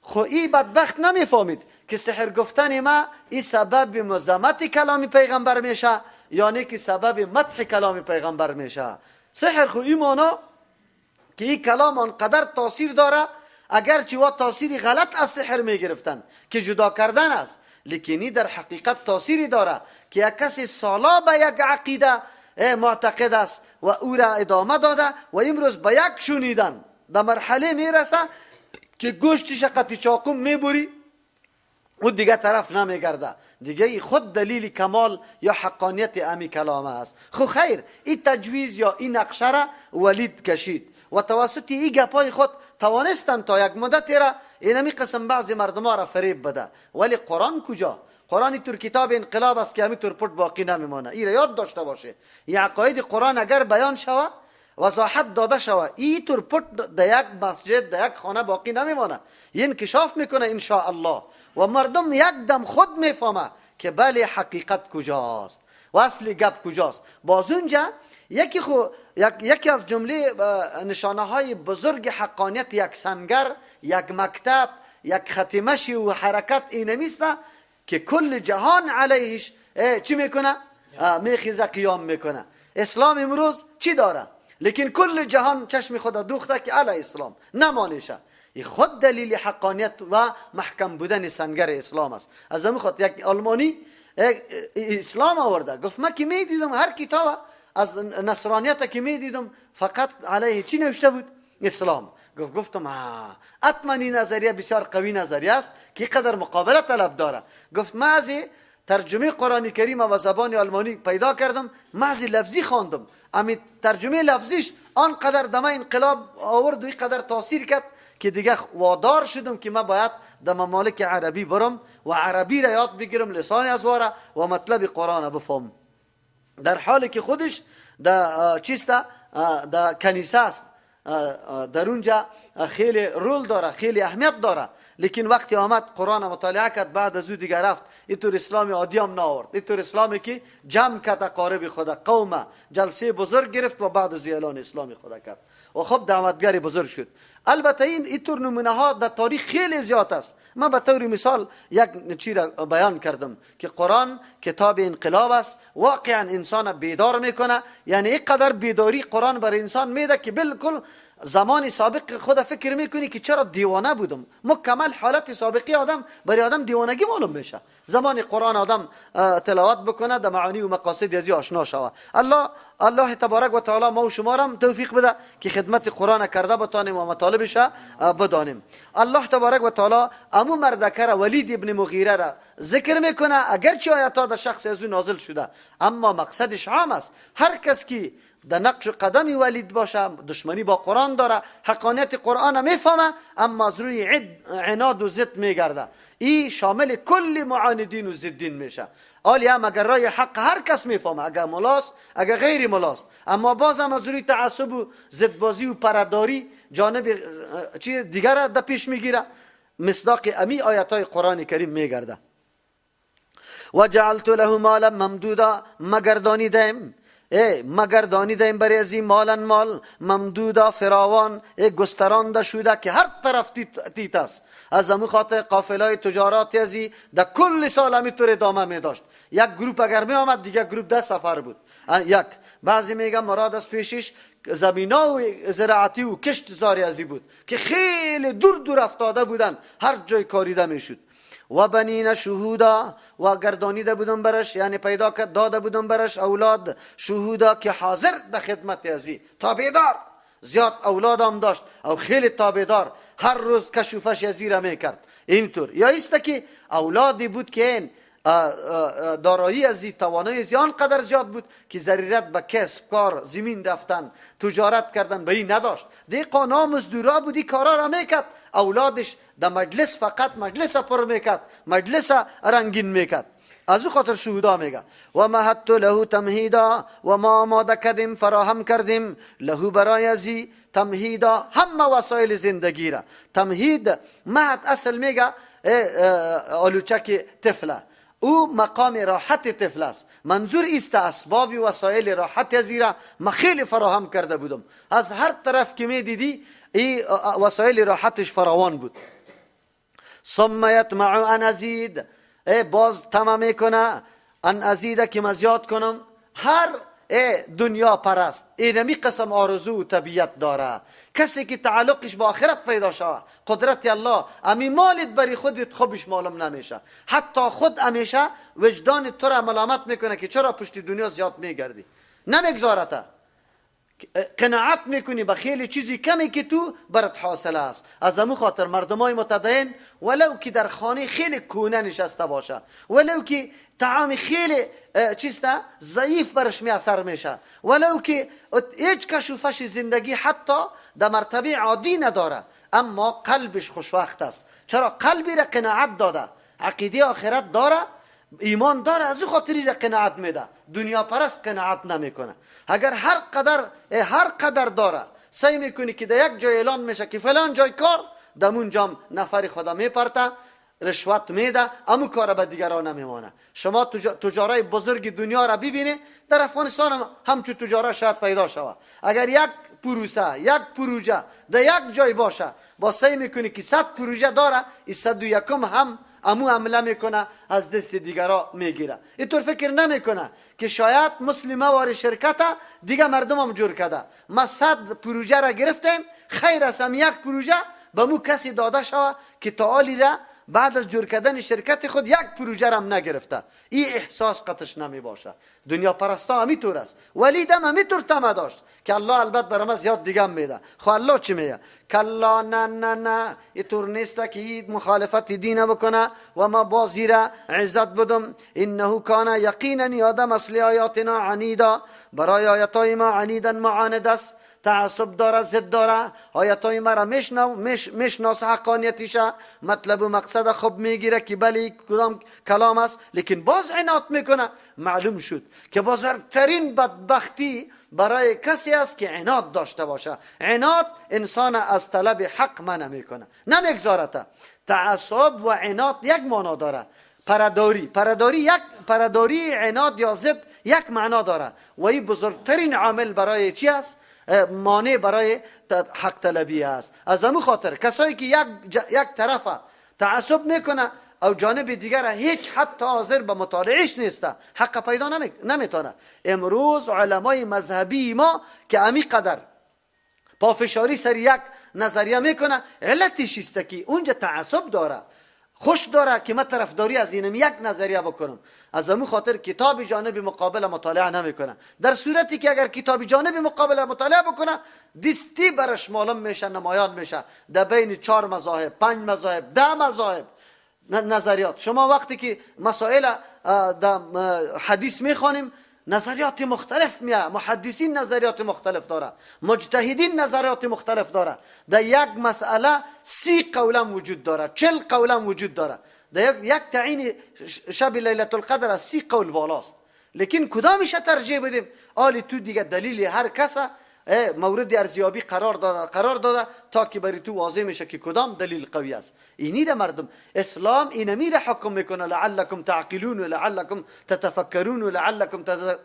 خو ای بدبخت نمیفهمید که سحر گفتن ما ای سبب مزمت کلام پیغمبر میشه یا نه که سبب مدح کلام پیغمبر میشه. سحر خو ای مانا که ای کلام آنقدر تاثیر داره، اگرچه وا تاثیری غلط از سحر میگرفتن که جدا کردن است، لیکنی در حقیقت تاثیری داره که یک کسی سالا به یک عقیده معتقد است و او را ادامه داده و امروز به یک شنیدن در مرحله میرسه که گوشتش قطی چاقو میبری و دیگه طرف نمیگرده. دیگه خود دلیل کمال یا حقانیت امی کلام است. خو خیر، این تجویز یا این نقشه را ولید کشید و توسط این گپای خود توانستن تا یک مدتی را اینمی قسم بعضی مردم را فریب بده. ولی قرآن کجا؟ قرآن تور کتاب انقلاب است که همین تور پرت باقی نمیمانه. این را یاد داشته باشه. این عقاید قرآن اگر بیان شوه، وضاحت داده شوه، این تور پرت در یک مسجد، در یک خانه باقی نمیمانه. این انکشاف میکنه ان شاء الله و مردم یک دم خود میفهمه که بله حقیقت کجاست و اصل گپ کجاست. باز اونجا یکی از جمله نشانه های بزرگ حقانیت یک سنگر، یک مکتب، یک ختمشی و حرکت اینمیست که کل جهان علیهش چی میکنه؟ میخیزه، قیام میکنه. اسلام امروز چی داره؟ لیکن کل جهان چشم خود دوخته که علی اسلام نمانشه. این خود دلیل حقانیت و محکم بودن سنگر اسلام است. از همین خود یک آلمانی اسلام آورده، گفت من که میدیدم هر کتاب از نصرانیت که میدیدم فقط علیه چی نوشته بود؟ اسلام. گفتم حتما این نظریه بسیار قوی نظریه است که قدر مقابله طلب داره. گفت من از ترجمه قرآن کریم و زبان آلمانی پیدا کردم، من از لفظی خواندم، امی ترجمه لفظیش آنقدر دم انقلاب آورد و اینقدر تاثیر کرد که دیگه وادار شدم که من باید در ممالک عربی برم و عربی را یاد بگیرم، لسان از واره و مطلب قرآن بفهم. در حالی که خودش در چیست؟ در کنیسه است، در اونجا خیلی رول داره، خیلی اهمیت داره. لیکن وقتی آمد قرآن مطالعه کرد، بعد از او دیگه رفت اینطور اسلام عادی هم نآورد، اینطور اسلامی که جمع کرد اقارب خود، قوم جلسه بزرگ گرفت و بعد از اعلان اسلام خود کرد. و خب دعوتگر بزرگ شد. البته اینطور نمونه ها در تاریخ خیلی زیاد است. من به طور مثال یک چیز را بیان کردم که قرآن کتاب انقلاب است، واقعا انسان بیدار میکنه. یعنی اینقدر بیداری قرآن برای انسان میده که بالکل زمان سابق خود فکر میکنی که چرا دیوانه بودم. مکمل حالت سابقی آدم برای آدم دیوانگی معلوم میشه. زمان قرآن آدم تلاوت بکنه، در معانی و مقاصد ازی آشنا شوه. الله تبارک و تعالی ما و شما را توفیق بده که خدمت قرآن کرده بتانیم و مطالبش بدانیم. الله تبارک و تعالی امو مردکه را ولید ابن مغیره را ذکر میکنه، اگرچه آیات در شخص از او نازل شده، اما مقصدش عام است. هر کس که در نقش قدم ولید باشه، دشمنی با قرآن داره، حقانیت قرآن میفهمه، اما از روی عناد و ضد میگرده، ای شامل کل معاندین و ضدین میشه. آلی هم اگر رای حق هر کس میفهمه، اگر ملاست اگر غیر ملاست، اما باز هم از روی تعصب و ضدبازی و پرداری جانب چی دیگر در پیش میگیره، مصداق امی آیت های قرآن کریم میگرده. و جعلت له مالا ممدودا، مگردانیدم مگردانیدیم برای از این مالن مال ممدودا فراوان، گسترانده شده که هر طرف تیت است. از امو خاطر قافلای تجارات ازی در کل سال همیطور ادامه می داشت. یک گروپ اگر می آمد دیگه گروپ ده سفر بود. یک بعضی میگن مراد از پیشش زمینا و زراعتی و کشت زاری ازی بود که خیلی دور دور افتاده بودن، هر جای کاریده میشد. و بنین شهودا، و گردانیده بودم برش، یعنی پیدا کرد داده بودم برش اولاد شهودا که حاضر در خدمت ازی، تابعدار. زیاد اولاد هم داشت او خیلی تابعدار، هر روز کشوفش ازی را میکرد. اینطور یا ایست که اولادی بود که این دارایی ازی، توانایی ازی آنقدر زیاد بود که ضرورت به کسب کار، زمین رفتن، تجارت کردن به این نداشت. دیقا نامزدورا بود، این کارا را میکرد. اولادش در مجلس فقط مجلس پر میکرد، مجلس رنگین میکرد. از او خاطر شهودا میگه و مهدت له تمهیدا، و ما آماده کردیم، فراهم کردیم له برای ازی تمهیدا، همه وسایل زندگی را. تمهید مهد اصل میگه آلوچک طفله، او مقام راحت طفل است. منظور ایست اسباب وسایل راحت ازی را ما خیلی فراهم کرده بودم. از هر طرف که می دیدی ای وسایل راحتش فراوان بود. ثم یطمع ان ازید، ای باز طمع میکنه ان ازیده که من زیاد کنم. هر دنیا پرست اینمی قسم آرزو و طبیعت داره. کسی که تعلقش با آخرت پیدا شوه، قدرت الله، امی مالت بری خودت خوبش معلوم نمیشه. حتی خود همیشه وجدان تو را ملامت میکنه که چرا پشت دنیا زیاد میگردی، نمیگذارته. قناعت میکنی به خیلی چیزی کمی که تو برات حاصل است. از امو خاطر مردمای متدین ولو که در خانه خیلی کونه نشسته باشه، ولو که طعام خیلی چیسته ضعیف برش می اثر میشه، ولو که هیچ کشوفش زندگی حتی در مرتبه عادی نداره، اما قلبش خوشوقت است. چرا؟ قلبی را قناعت داده، عقیده آخرت داره، ایمان داره، از او خاطری را قناعت میده. دنیا پرست قناعت نمیکنه. اگر هر قدر داره، سعی میکنی که در یک جای اعلان میشه که فلان جای کار، دمون جام نفر خدا میپرته، رشوت میده، امو کار به دیگران نمیمانه. شما تجارای بزرگ دنیا را ببینی، در افغانستان هم همچون تجارا شاید پیدا شود. اگر یک پروسه، یک پروژه در یک جای باشه، با سعی میکنی که 100 پروژه داره، این 101 هم امو عمله میکنه، از دست دیگرا میگیره. اینطور فکر نمیکنه که شاید مسلمه وار شرکت دیگه مردم هم جور کرده. ما 100 پروژه را گرفتیم، خیر است هم یک پروژه به مو کسی داده شوه که تعالی را بعد از جور کردن شرکت خود یک پروژه را هم نگرفته. این احساس قطش نمی باشه. دنیا پرستا همیطور است. ولید هم همیطور طمع داشت که الله البته برای ما زیاد دیگه هم میده. خب الله چی میگه؟ کلا نه نه نه، اینطور نیست که این مخالفت دین بکنه و ما بازی را عزت بدم. انه کان یقینا آدم اصل آیاتنا عنیدا، برای آیاتای ما عنیدا معاند است، تعصب داره، ضد داره، آیتای ما را میشناسه حقانیتیشه، مطلب و مقصد خوب میگیره که بلی کدام کلام است، لیکن باز عناد میکنه. معلوم شد که بزرگترین بدبختی برای کسی است که عناد داشته باشه. عناد انسان از طلب حق منع میکنه، نمیگذارته. تعصب و عناد یک معنا داره. پرداری عناد یا ضد یک معنا داره و این بزرگترین عامل برای چی است؟ مانع برای حق طلبی است. از همون خاطر کسایی که یک طرف تعصب میکنه او جانب دیگر هیچ حتی حاضر به مطالعهش نیسته، حق پیدا نمیتونه. امروز علمای مذهبی ما که امی قدر پافشاری سر یک نظریه میکنه، علتش است که اونجا تعصب داره، خوش داره که من طرفداری از اینم یک نظریه بکنم. از همون خاطر کتاب جانب مقابل مطالعه نمیکنه، در صورتی که اگر کتاب جانب مقابل مطالعه بکنه دستی برش معلوم میشه، نمایان میشه در بین 4 مذاهب، 5 مذاهب، 10 مذاهب نظریات. شما وقتی که مسائل در حدیث میخوانیم نظریات مختلف میه، محدثین نظریات مختلف داره، مجتهدین نظریات مختلف داره، در یک مسئله 30 قولم وجود داره، 40 قولم وجود داره، در یک تعیین شب لیلة القدر از 30 قول بالاست. لیکن کدامش ترجیح بدیم؟ آلی تو دیگه دلیل هر کس مورد ارزیابی قرار داده تا که بری تو واضح میشه که کدام دلیل قوی است. اینی را مردم اسلام اینمی را حکم میکنه، لعلکم تعقلون و لعلکم تتفکرون و لعلکم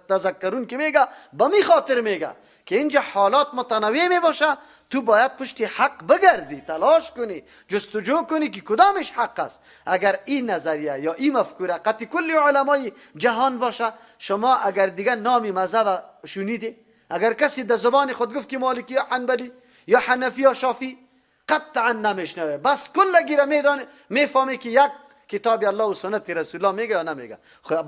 تذکرون، که میگه با می خاطر میگه که اینجا حالات متنوع میباشه، تو باید پشت حق بگردی، تلاش کنی، جستجو کنی که کدامش حق است. اگر این نظریه یا این مفکوره قطع کل علمای جهان باشه، شما اگر دیگه نامی مذهب شنیدی، اگر کسی در زبان خود گفت که مالکی یا حنبلی یا حنفی یا شافی، قطعا نمیشنوه، بس کل گیره میدانه، میفهمه که یک کتاب الله و سنت رسول الله میگه یا نمیگه.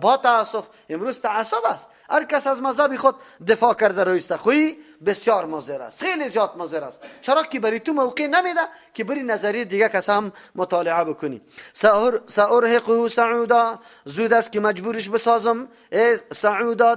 با تاسف امروز تعصب است، هر کس از مذهب خود دفاع کرده رویسته. خوی بسیار مضر است، خیلی زیاد مضر است، چرا که بری تو موقع نمیده که بری نظریه دیگه کس هم مطالعه بکنی. سأرهقه صعودا، زود است که مجبورش بسازم صعودا،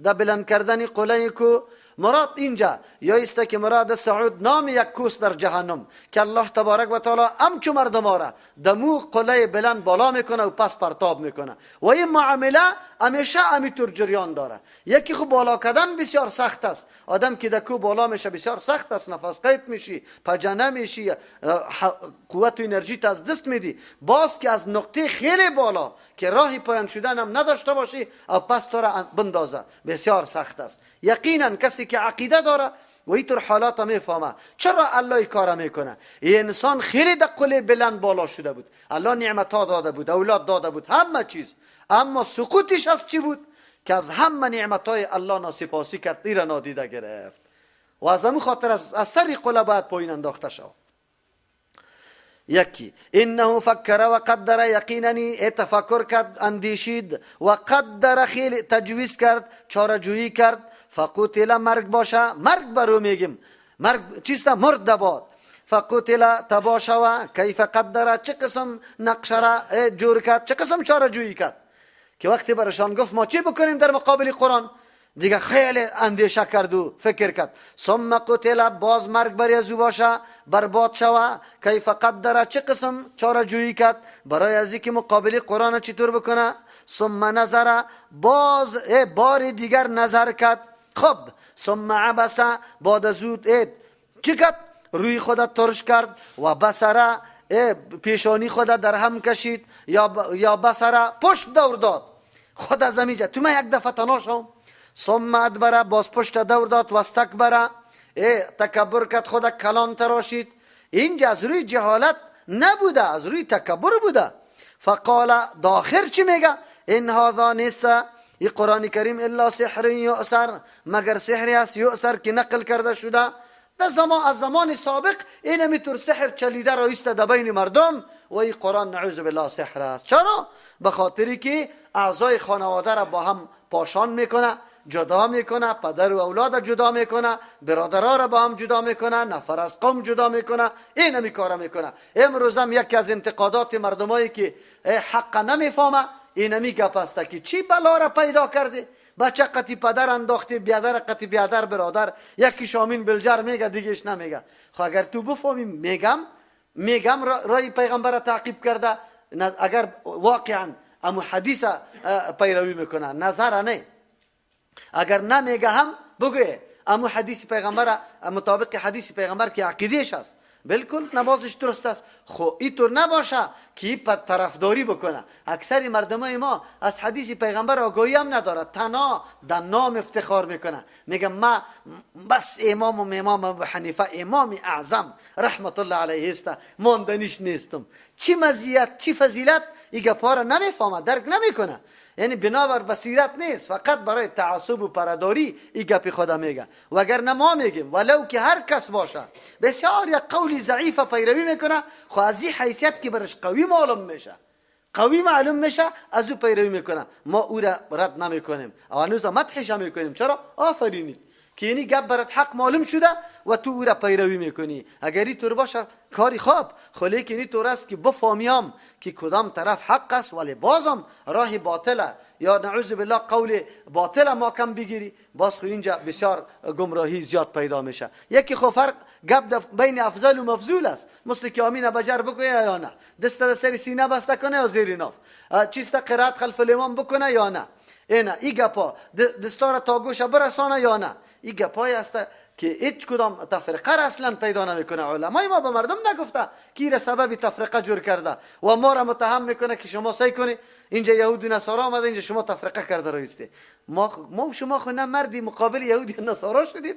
د بلند کردن قله کو. مراد اینجا یا است که مراد صعود نام یک کوس در جهنم که الله تبارک و تعالی امچو مردم را دمو قله بلند بالا میکنه و پس پرتاب میکنه و این معامله همیشه امیتور جریان داره. یکی خو بالا کردن بسیار سخت است، آدم که در کو بالا میشه بسیار سخت است، نفس قیب میشی، پجنه میشی، قوت و انرژی از دست میدی. باز که از نقطه خیلی بالا که راه پایان شدن هم نداشته باشی او پس تو را بندازه، بسیار سخت است. یقینا کسی که عقیده داره و اینطور حالات میفهمه چرا الله کار میکنه. این انسان خیلی در قله بلند بالا شده بود، الله نعمت ها داده بود، اولاد داده بود، همه چیز، اما سقوطش از چی بود؟ که از همه نعمت های الله ناسپاسی کرد، ایرا نادیده گرفت و از همون خاطر از سر قله باید پایین انداخته شد. یکی انه فکر و قدر، یقینا تفکر کرد، اندیشید، و قدر خیلی تجویز کرد، چاره جویی کرد. فقتل، مرگ باشه، مرگ برو میگیم، مرگ چیست؟ مرد باد. فقتل تبا شوه، کیف قدر، چه قسم نقشه را جور کرد، چه قسم چاره جویی کرد که وقتی برشان گفت ما چی بکنیم در مقابل قرآن، دیگه خیلی اندیشه کرد و فکر کرد. ثم قتل، باز مرگ بر ازو باشه، برباد شوه. کیف قدر، چه قسم چاره جویی کرد برای از اینکه مقابل قرآن چطور بکنه. ثم نظر، باز بار دیگر نظر کرد. خب ثم عبس، بعد از او چی کرد؟ روی خود ترش کرد و بصره، پیشانی خود در هم کشید، یا بصره پشت دور داد خود از امیجا تو من یک دفعه تنها شوم. ثم ادبره، باز پشت دور داد و استکبره، تکبر کرد، خود کلان تراشید. اینجا از روی جهالت نبوده، از روی تکبر بوده. فقال، داخر چی میگه؟ این هذا نیست این قرآن کریم الا سحر یؤثر، مگر سحری است یؤثر که نقل کرده شده در زمان، از زمان سابق. این میتور سحر چلیده را ایسته در بین مردم و این قرآن نعوذ بالله سحر است. چرا؟ به خاطری که اعضای خانواده را با هم پاشان میکنه، جدا میکنه، پدر و اولاد جدا میکنه، برادرها را با هم جدا میکنه، نفر از قوم جدا میکنه، این همی کارا میکنه. امروز هم یکی از انتقادات مردمایی که حق نمیفهمه این همی گپ است که چی بلا را پیدا کرده، بچه قطی پدر انداختی، بیادر قطی بیادر، برادر، یکی شامین بلجر میگه دیگهش نمیگه. خب اگر تو بفهمی میگم رای پیغمبر تعقیب کرده، اگر واقعا امو حدیث پیروی میکنه، نظر نه، اگر نمیگه هم بگه امو حدیث پیغمبر مطابق حدیث پیغمبر که عقیدهش است، بالکل نمازش درست است. خو اینطور نباشه که طرفداری بکنه. اکثر مردمای ما از حدیث پیغمبر آگاهی هم نداره، تنها در نام افتخار میکنه، میگه ما بس امام و امام ابو حنیفه امام اعظم رحمت الله علیه است، ماندنیش نیستم. چی مزیت چی فضیلت، این گپا را نمیفهمه، درک نمیکنه، یعنی بنابر بصیرت نیست، فقط برای تعصب و پرداری این گپی خدا میگه. وگرنه ما میگیم ولو که هر کس باشه بسیار یک قول ضعیف پیروی میکنه، خو از این حیثیت که برش قوی معلوم میشه، قوی معلوم میشه، از او پیروی میکنه، ما او را رد نمیکنیم، هنوز مدحش میکنیم. چرا؟ آفرینی که یعنی گپ برات حق معلوم شده و تو او را پیروی میکنی. اگر این طور باشه کاری خوب، خو لیکن این طور است که بفهمیم که کدام طرف حق است ولی بازم راه باطله یا نعوذ بالله قول باطل ما کم بگیری، باز خو اینجا بسیار گمراهی زیاد پیدا میشه. یکی خو فرق گپ بین افضل و مفضول است، مثل که آمین بجر بکنه یا نه، دست در سر سینه بسته کنه یا زیر ناف، چیست قرائت خلف الامام بکنه یا نه، اینا ای گپا دستار تا گوشه برسانه یا نه، این گپای است که هیچ کدام تفرقه را اصلا پیدا نمیکنه. علمای ما به مردم نگفته که را سبب تفرقه جور کرده و ما را متهم میکنه که شما سعی کنی اینجا یهود و نصارا آمده اینجا شما تفرقه کرده رویسته. ما شما خو نه مردی مقابل یهودی و نصارا شدیم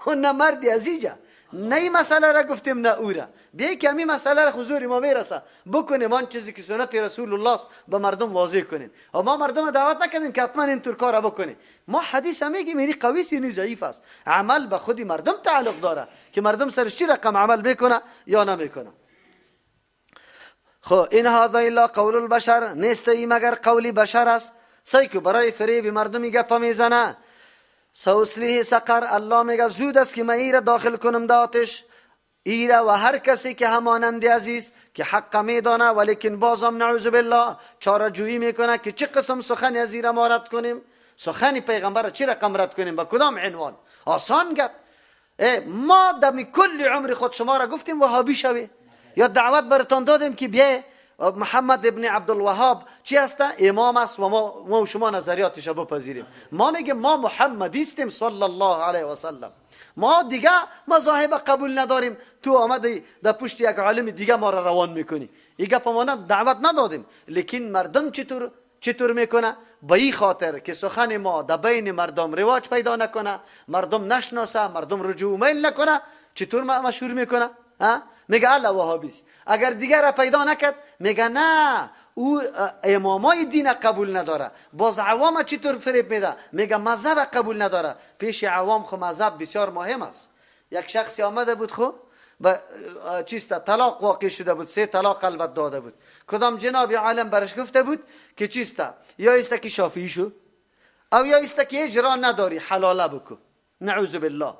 و نه مردی از اینجا، نه این مسئله را گفتیم نه او را. بیای که همین مسئله را حضور ما میرسه بکنیم، آن چیزی که سنت رسول الله است به مردم واضح کنیم. و ما مردم دعوت نکردیم که حتما اینطور کار بکنیم. ما حدیث هم میگیم یعنی قوی است یعنی ضعیف است، عمل به خودی مردم تعلق داره که مردم سرش چی رقم عمل میکنه یا نمیکنه. خب این هذا الا قول البشر، نیست ای مگر قولی بشر است. سعی کو برای فریب مردم گپ میزنه. سوسلیه سقر، الله میگه زود است که من ایره داخل کنم در آتش، ایره و هر کسی که همانند عزیز که حق میدانه ولیکن بازم نعوذ بالله چاره جویی میکنه که چه قسم سخن از ایره ما رد کنیم، سخن پیغمبر چه رقم رد کنیم، با کدام عنوان. آسان گپ، ما دمی کل عمر خود شما را گفتیم وهابی شوی، یا دعوت براتان دادیم که بیای محمد ابن عبدالوهاب چی هست؟ امام است و ما شما نظریاتش بپذیریم. ما میگیم ما محمدی استیم صلی الله علیه و سلم، ما دیگه مذاهب قبول نداریم، تو آمدی در پشت یک عالم دیگه ما را روان میکنی. این گپ ما دعوت ندادیم، لیکن مردم چطور میکنه؟ به این خاطر که سخن ما در بین مردم رواج پیدا نکنه، مردم نشناسه، مردم رجوع میل نکنه، چطور مشهور میکنه؟ میگه الله وهابی است. اگر دیگر را پیدا نکرد میگه نه او امامای دین قبول نداره. باز عوام چطور فریب میده؟ میگه مذهب قبول نداره. پیش عوام خو مذهب بسیار مهم است. یک شخصی آمده بود خو با چیست طلاق واقع شده بود، 3 طلاق البته داده بود. کدام جناب عالم برش گفته بود که چیست یا است که شافعی شو او یا است که اجرا نداری حلاله بکو. نعوذ بالله.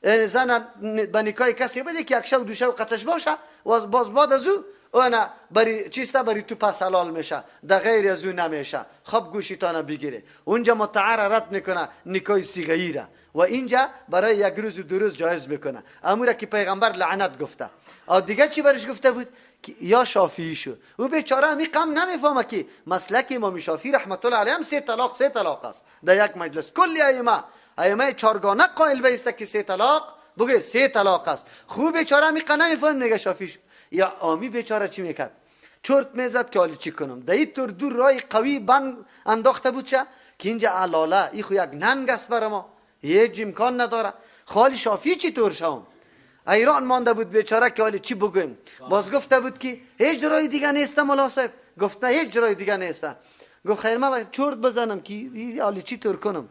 یعنی زن به نکاح کسی بده که یک شب دو شب قطش باشه و باز بعد از او انا بری چیست بری تو پس حلال میشه، در غیر از او نمیشه. خب گوشیتانه بگیره اونجا متعه رد میکنه نکاح صیغه‌ای را و اینجا برای یک روز و دو روز جایز میکنه. امورا که پیغمبر لعنت گفته. او دیگه چی برش گفته بود؟ یا شافعی شو. او بیچاره همی قم نمیفهمه که مسلک امام شافعی رحمت الله علیه هم 3 طلاق 3 طلاق است در یک مجلس. کل ائمه چارگانه قائل به است که 3 طلاق بگه 3 طلاق است. خوب بیچاره همی قم نمیفهمه میگه شافعی شو. یا آمی بیچاره چی میکرد؟ چرت میزد که حالی چی کنم. در این طور دو رای قوی بند انداخته بود چه که اینجا علاله ای خو یک ننگ است برای ما، هیچ امکان نداره. خالی شافعی چی طور شوم؟ ایران مانده بود بیچاره که حالی چی بگویم. باز گفته بود که هیچ رای دیگه نیست مولا صاحب. گفت نه هیچ رای دیگه نیست. گفت خیر من چرت بزنم که حالی چی طور کنم.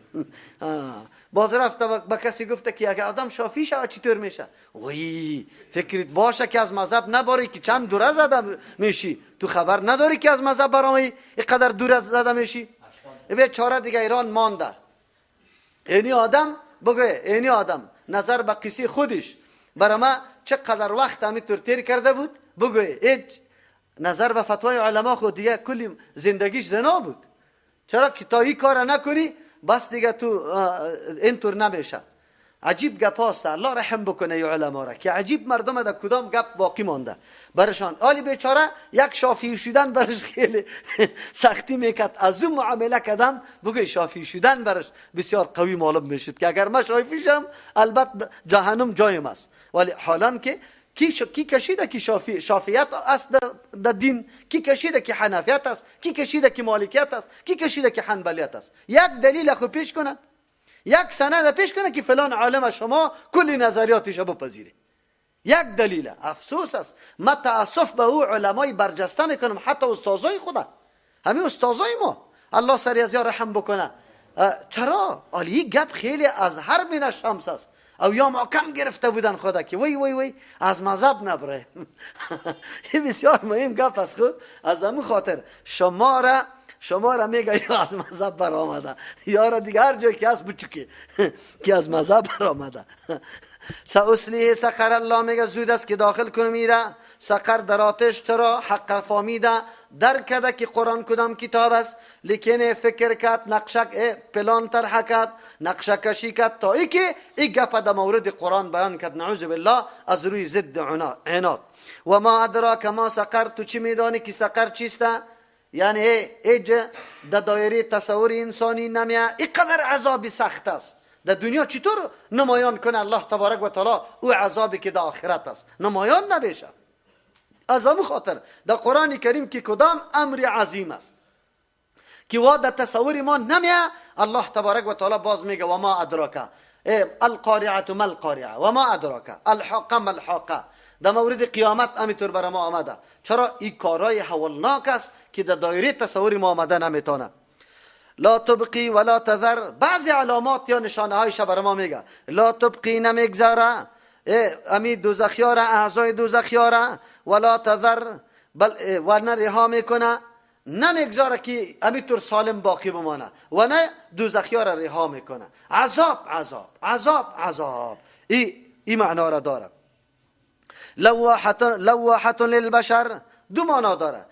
باز رفت با کسی گفته که اگه آدم شافعی شود چطور میشه؟ وی فکرت باشه که از مذهب نباری که چند دوره زده میشی، تو خبر نداری که از مذهب برآمدی اینقدر دوره زده میشی. بیچاره دیگه ایران مانده. اینی آدم بگه اینی آدم نظر به قصه خودش برای ما چقدر وقت همینطور تیر کرده بود بگه هیچ نظر به فتوای علما خود دیگه کلی زندگیش زنا بود. چرا که تا این کار نکنی بس دیگه تو اینطور نمیشه. عجیب گپ هاست. الله رحم بکنه ای علما را که عجیب مردم در کدام گپ باقی مانده برشان. آلی بیچاره یک شافعی شدن برش خیلی سختی میکرد. از اون معامله کردم بگه شافعی شدن برش بسیار قوی معلوم میشد که اگر ما شافعی شم البته جهنم جایم است. ولی حالا که کی کشیده که شافعیت است در دین، کی کشیده که حنفیت است، کی کشیده که مالکیت است، کی کشیده که حنبلیت است. یک دلیل خو پیش کنن، یک سند پیش کنن که فلان عالم شما کل نظریاتش بپذیره. یک دلیل. افسوس است، ما تاسف به او علمای برجسته میکنم، حتی استادای خدا، همین استادای ما، الله سری از یا رحم بکنه. چرا عالی گپ خیلی از هر من شمس است، او یا ما کم گرفته بودن خدا که وی وی وی از مذهب نبره. این بسیار مهم گپ است. خب از همون خاطر شما را میگه یا از مذهب برآمده، یا را دیگه هر جای که هست بچوکی که از مذهب برآمده. سأصلیه سقر، الله میگه زود است که داخل کنم ایره سقر در آتش. چرا؟ حق فامیده درک کرده که قرآن کدام کتاب است، لیکن فکر کرد، نقشه پلان طرح کرد، نقشه کشی کرد تا ای که ای گپ در مورد قرآن بیان کرد، نعوذ بالله، از روی ضد عناد. و ما ادراک ما سقر، تو چی میدانی که سقر چیست؟ یعنی ایج در دایره تصور انسانی نمیه، اینقدر عذاب سخت است در دنیا چطور نمایان کنه الله تبارک و تعالی او عذابی که در آخرت است نمایان نبیشه. از همون خاطر در قرآن کریم که کدام امر عظیم است که وا در تصور ما نمیه، الله تبارک و تعالی باز میگه و ما ادراک القارعه ما القارعه و ما ادراک الحاقه ما الحاقه. در مورد قیامت همینطور برای ما آمده. چرا؟ این کارای هولناک است که در دایره تصور ما آمده نمیتونه. لا تبقی ولا تذر، بعضی علامات یا نشانه هایش برای ما میگه. لا تبقی نمیگذاره امی دوزخیاره، اعضای دوزخیاره، ولا تذر بل و نه رها میکنه، نمیگذاره که امیطور سالم باقی بمانه و نه دوزخیاره رها میکنه. عذاب عذاب عذاب عذاب، ای معنا را داره. لواحة للبشر دو معنا داره.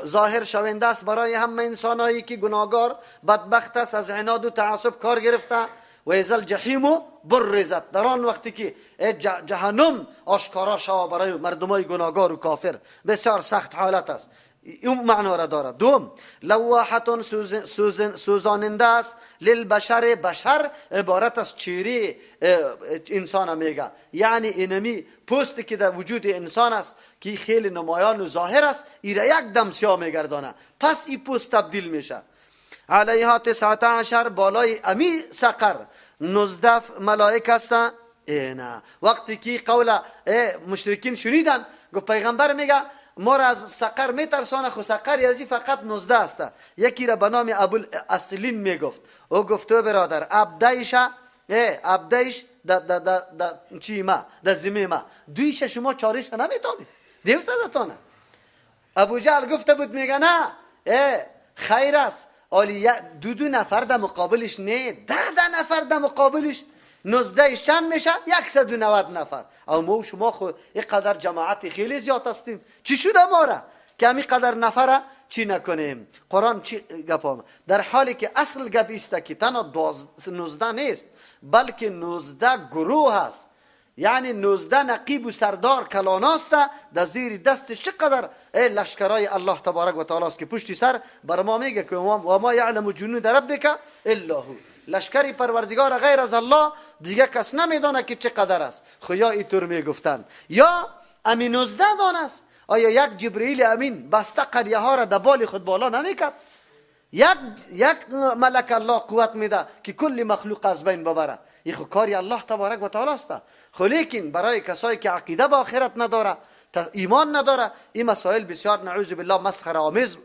ظاهر شونده است برای همه انسانایی که گناهگار بدبخت است، از عناد و تعصب کار گرفته. و اذا الجحیم برزت، در آن وقتی که جهنم آشکارا شود برای مردمای گناهگار و کافر، بسیار سخت حالت است. این معنا را داره. دوم لواحة سوزاننده است للبشر، بشر عبارت از چیره انسان میگه، یعنی اینمی پوستی که در وجود انسان است که خیلی نمایان و ظاهر است، ایره یک دم سیاه میگردانه، پس این پوست تبدیل میشه. علیها 19، بالای امی سقر 19 ملائک هستن. نه وقتی که قول مشرکین شنیدن، گفت پیغمبر میگه ما را از سقر میترسانه، خو سقر یزی فقط 19 است. یکی را به نام ابوالاسلین میگفت، او گفت تو برادر ابدایش ابدایش د چی ما د زمین ما دویش شما چارش نمیتونی دیو زدتانه. ابو جهل گفته بود میگه نه خیر است، آلی دو نفر در مقابلش نه، 10 نفر در مقابلش، 19 چند میشه؟ 190 نفر. او ما و شما خو اینقدر جماعت خیلی زیاد هستیم، چی شده ما را که همین قدر نفره چی نکنیم؟ قرآن چی گپ آمد؟ در حالی که اصل گپ است که تنها 19 نیست، بلکه 19 گروه هست، یعنی 19 نقیب و سردار کلاناست در زیر دست چقدر لشکرای الله تبارک و تعالی است که پشتی سر بر ما میگه که و ما یعلم جنود ربک الا هو، لشکری پروردگار غیر از الله دیگه کس نمیدانه که چقدر است. خو یا اینطور میگفتن یا امین 19 دانه است. آیا یک جبرئیل امین بسته قریه ها را در بال خود بالا نمیکرد؟ یک ملک الله قوت میده که کل مخلوق از بین ببره. این خو کاری الله تبارک و تعالی است. خو لیکن برای کسایی که عقیده به آخرت نداره، ایمان نداره، این مسائل بسیار نعوذ بالله مسخره آمیز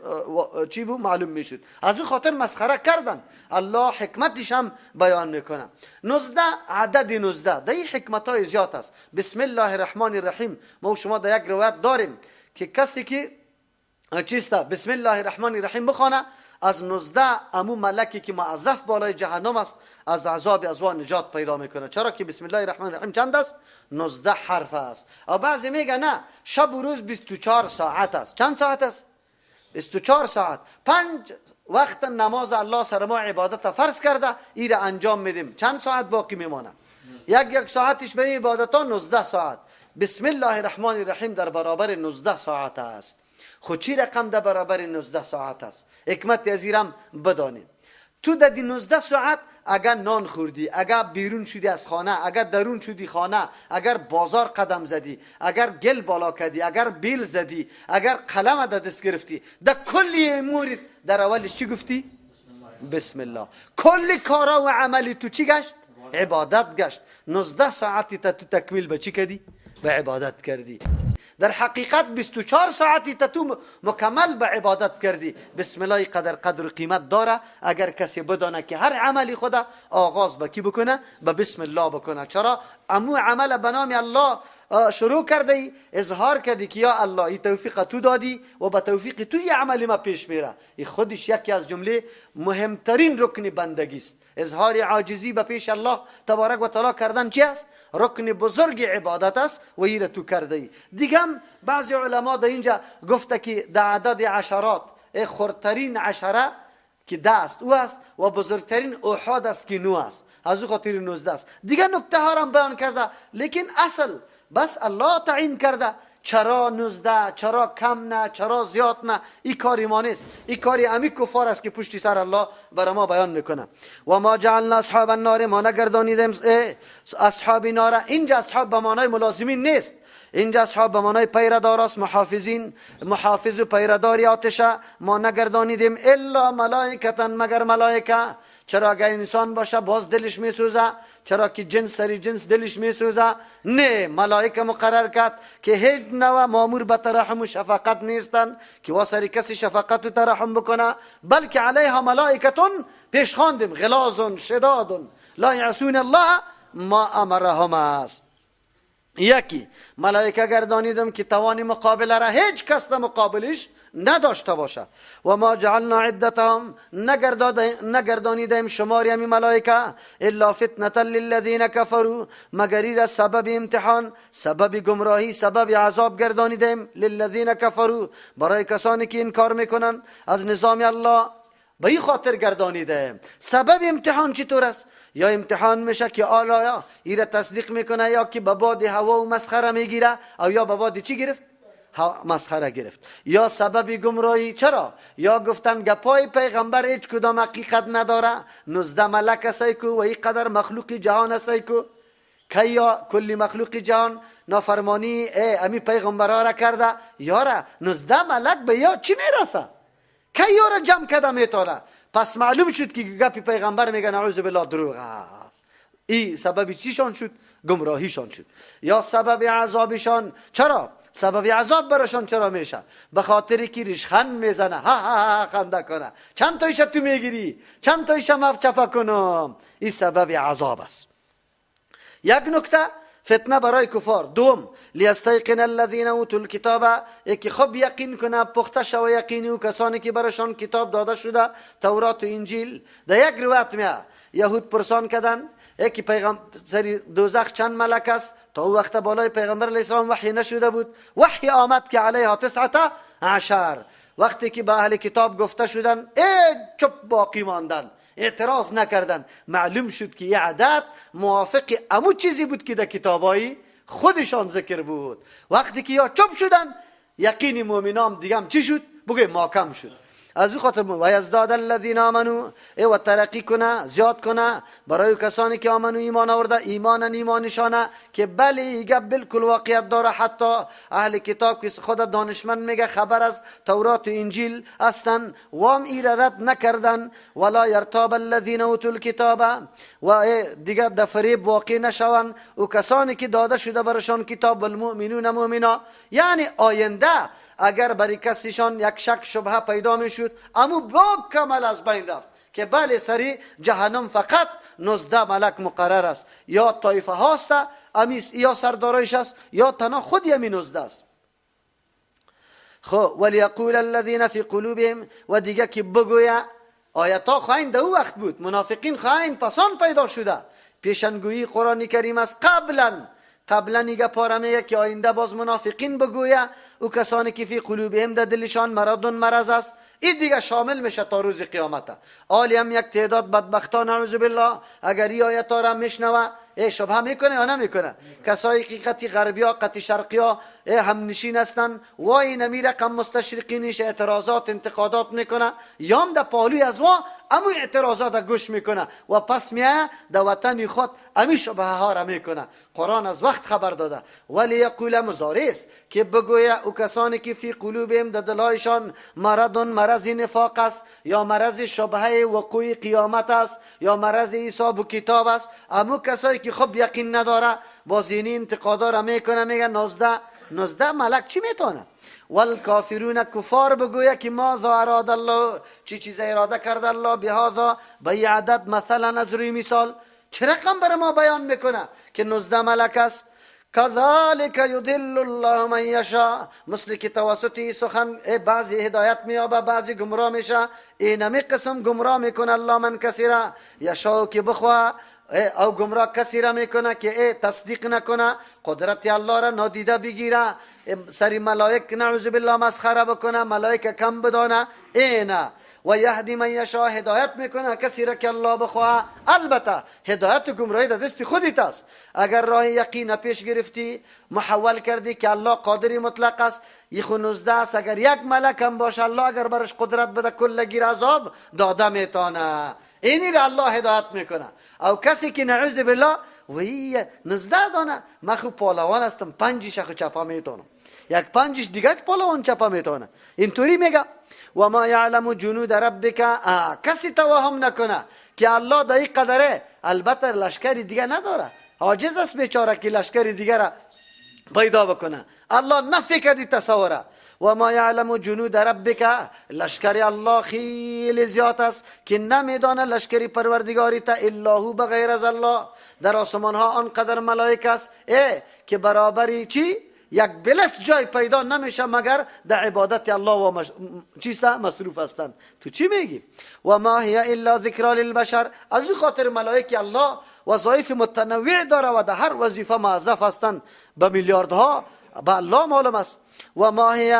چی بود معلوم میشد. از این خاطر مسخره کردن. الله حکمتش هم بیان میکنه. 19 عدد 19 در این حکمت های زیاد است. بسم الله الرحمن الرحیم، ما شما در یک روایت داریم که کسی که چیست بسم الله الرحمن الرحیم بخوانه، از 19 امو ملکی که معذف بالای جهنم است از عذاب از وان نجات پیدا میکنه. چرا که بسم الله الرحمن الرحیم چند است؟ 19 حرف است. او بعضی میگه نه، شب و روز 24 ساعت است. چند ساعت است؟ 24 ساعت. 5 وقت نماز الله سر ما عبادت فرض کرده، ای را انجام میدیم. چند ساعت باقی میمانه؟ یک ساعتش به عبادت ها 19 ساعت. بسم الله الرحمن الرحیم در برابر 19 ساعت است. خو چی رقم در برابر 19 ساعت است؟ حکمت ازیرم بدانیم. تو در 19 ساعت اگر نان خوردی، اگر بیرون شدی از خانه، اگر درون شدی خانه، اگر بازار قدم زدی، اگر گل بالا کردی، اگر بیل زدی، اگر قلم در دست گرفتی، در کلی امورت در اولش چی گفتی؟ بسم الله. کل کارا و عملی تو چی گشت؟ عبادت گشت. 19 ساعتی تا تو تکمیل به چی کردی؟ به عبادت کردی. در حقیقت 24 ساعتی تا تو مکمل به عبادت کردی. بسم الله قدر قدر قیمت داره. اگر کسی بدانه که هر عملی خدا آغاز به کی بکنه؟ به بسم الله بکنه. چرا؟ امو عمل به نام الله شروع کرده، اظهار کردی که یا الله این توفیق تو دادی و به توفیق تو یه عمل ما پیش میره. این خودش یکی از جمله مهمترین رکن بندگی است. اظهار عاجزی به پیش الله تبارک و تعالی کردن چی است؟ رکن بزرگ عبادت است و این تو کرده ای. دیگه هم بعضی علما در اینجا گفته که در عدد عشرات خردترین عشره که ده است او است و بزرگترین احاد است که 9 است، از او خاطر 19 است. دیگه نکته ها را بیان کرده، لیکن اصل بس الله تعیین کرده. چرا 19؟ چرا کم نه؟ چرا زیاد نه؟ این کاری ما نیست، این کاری امی کفار است که پشتی سر الله برای ما بیان میکنه. و ما جعلنا اصحاب النار، ما نگردانیدیم اصحاب نار. اینجا اصحاب به معنای ملازمین نیست، اینجا اصحاب به معنای پیردار است، محافظین، محافظ و پیرداری آتشه. ما نگردانیدیم الا ملائکتا، مگر ملائکه. چرا اگر انسان باشه باز دلش میسوزه؟ چرا که جنس سری جنس دلش میسوزه؟ نه، ملائکه مقرر کرد که هیچ نوع مامور به ترحم و شفقت نیستن که واسری کسی شفقت و ترحم بکنه، بلکه علیها ملائکتون پیش خواندیم غلاظ شداد لا یعصون الله ما امرهم است. یکی ملائکه گردانیدم که توان مقابله را هیچ کس در مقابلش نداشته باشه. و ما جعلنا عدتهم، نگردانیدیم شماری همی ملائکه الا فتنة للذین کفروا، مگر را سبب امتحان، سبب گمراهی، سبب عذاب گردانیدیم للذین کفروا، برای کسانی که انکار میکنن از نظام الله. به این خاطر گردانیده. سبب امتحان چطور است؟ یا امتحان میشه که آلا ایره تصدیق میکنه، یا که به باد هوا و مسخره میگیره، او یا به باد چی گرفت؟ مسخره گرفت. یا سبب گمراهی. چرا؟ یا گفتن گپای پیغمبر هیچ کدام حقیقت نداره، 19 ملک است کو و این قدر مخلوق جهان است کو، که یا کلی مخلوق جهان نافرمانی امی پیغمبرها را کرده، یاره 19 ملک به یا چی میرسه؟ که یاره جمع کرده میتونه؟ پس معلوم شد که گپی پیغمبر میگه نعوذ بالله دروغ است. این سبب چیشان شد؟ گمراهیشان شد. یا سبب عذابشان. چرا؟ سبب عذاب براشان چرا میشه؟ به خاطری که ریشخند میزنه، ها ها ها خنده کنه، چند تایش تو میگیری، چند تایش ما چپا کنم. این سبب عذاب است. یک نکته فتنه برای کفار. دوم لیستیقن الذین اوتوا الکتاب، یکی خوب یقین کنه، پخته شوه یقینی و کسانی که براشان کتاب داده شده، تورات و انجیل. در یک روایت میاد یهود پرسان کردن یکی پیغمبر سری دوزخ چند ملک است، تا او وقت بالای پیغمبر علیه السلام وحی نشده بود، وحی آمد که علیها 19. وقتی که به اهل کتاب گفته شدن ای چپ باقی ماندن، اعتراض نکردن، معلوم شد که یه عدد موافق امو چیزی بود که در کتابای خودشان ذکر بود. وقتی که یا چپ شدن یقین مؤمنان دیگه هم چی شد؟ بگه ماکم شد. از او خاطر و یزداد الذین آمنو، ای و ترقی کنه، زیاد کنه برای کسانی که آمنو ایمان آورده، ایمانا ایمانشانه که بله گپ بالکل واقعیت داره. حتی اهل کتاب که خود دانشمند میگه خبر از تورات و انجیل هستن وام ایره رد نکردن. ولا یرتاب الذین اوتوا الکتاب، و دیگه در فریب واقع نشوند و کسانی که داده شده برشان کتاب، والمؤمنون مؤمنا، یعنی آینده اگر برای کسیشان یک شک شبهه پیدا میشد امو با کمال از بین رفت که بله سری جهنم فقط 19 ملک مقرر است، یا طایفه هاست امیس یا سردارایش است یا تنها خود یمی 19 است. خب ولیقول الذین فی قلوبهم، و دیگه که بگویه آیتا خواهین در او وقت بود، منافقین خواهین پسان پیدا شده، پیشنگویی قرآن کریم است قبلا قبلا نیگه پاره میگه که آینده باز منافقین بگویه او کسانی که فی قلوبهم در دلشان مرض مرض است، این دیگه شامل میشه تا روز قیامت. آلی هم یک تعداد بدبختان نعوذ بالله اگر این آیت را میشنوه شبهه میکنه یا نمیکنه؟ کسایی که قطی غربیا قطی شرقیا هم نشین هستن وای نمی رقم مستشرقینش اعتراضات انتقادات میکنه، یام در پالوی از وا امو اعتراضات گوش میکنه و پس میه در وطن خود امی شبهه ها را میکنه. قرآن از وقت خبر داده. ولی یقول مضارع است که بگویه او کسانی که فی قلوبهم در دلهایشان مرض مرض نفاق است یا مرض شبهه وقوع قیامت است یا مرض حساب و کتاب است، امو کسایی که خب یقین نداره باز اینی انتقادا را میکنه، میگه 19 ملک چی میتونه؟ والکافرون کفار بگویه که ماذا اراد الله، چی چیز اراده کرده الله بهذا به این عدد مثلا از روی مثال، چه رقم برای ما بیان میکنه که 19 ملک است؟ کذالک یضل الله من یشاء، مثل که توسط این سخن بعضی هدایت میابه بعضی گمراه میشه، اینمی قسم گمراه میکنه الله من کسی را یشاء که بخواه، او گمراه کسی را میکنه که تصدیق نکنه، قدرت الله را نادیده بگیره، سری ملائک نعوذ بالله مسخره بکنه، ملائک کم بدانه. اینا و یهدی من یشاء، هدایت میکنه کسی را که الله بخواه. البته هدایت و گمراهی در دست خودت است. اگر راه یقین پیش گرفتی محول کردی که الله قادر مطلق است، یخو 19 است، اگر یک ملک هم باشه الله اگر برش قدرت بده کل گیر عذاب داده میتونه. اینی را الله هدایت میکنه. او کسی که نعوذ بالله وی 19 دانه، من خو پهلوان هستم 5 خو چپا میتونم، یک 5 دیگه پهلوان چپا میتونه، اینطوری میگه. و ما یعلم جنود ربک، کسی توهم نکنه که الله در این قدره، البته لشکر دیگه نداره، عاجز است بیچاره که لشکر دیگه را پیدا بکنه. الله نفی کردی تصوره. و ما یعلم جنود ربک، لشکر الله خیلی زیاد است که نمیدانه لشکری پروردگاری تا الا هو بغیر از الله. در آسمان ها آنقدر ملائک است که برابری چی یک بلس جای پیدا نمیشه مگر در عبادت الله و چیست مصروف هستند. تو چی میگی؟ و ما هی الا ذکر للبشر. از این خاطر ملائک الله وظایف متنوع داره و در هر وظیفه موظف هستند به میلیاردها، به الله معلوم است. و ما هی،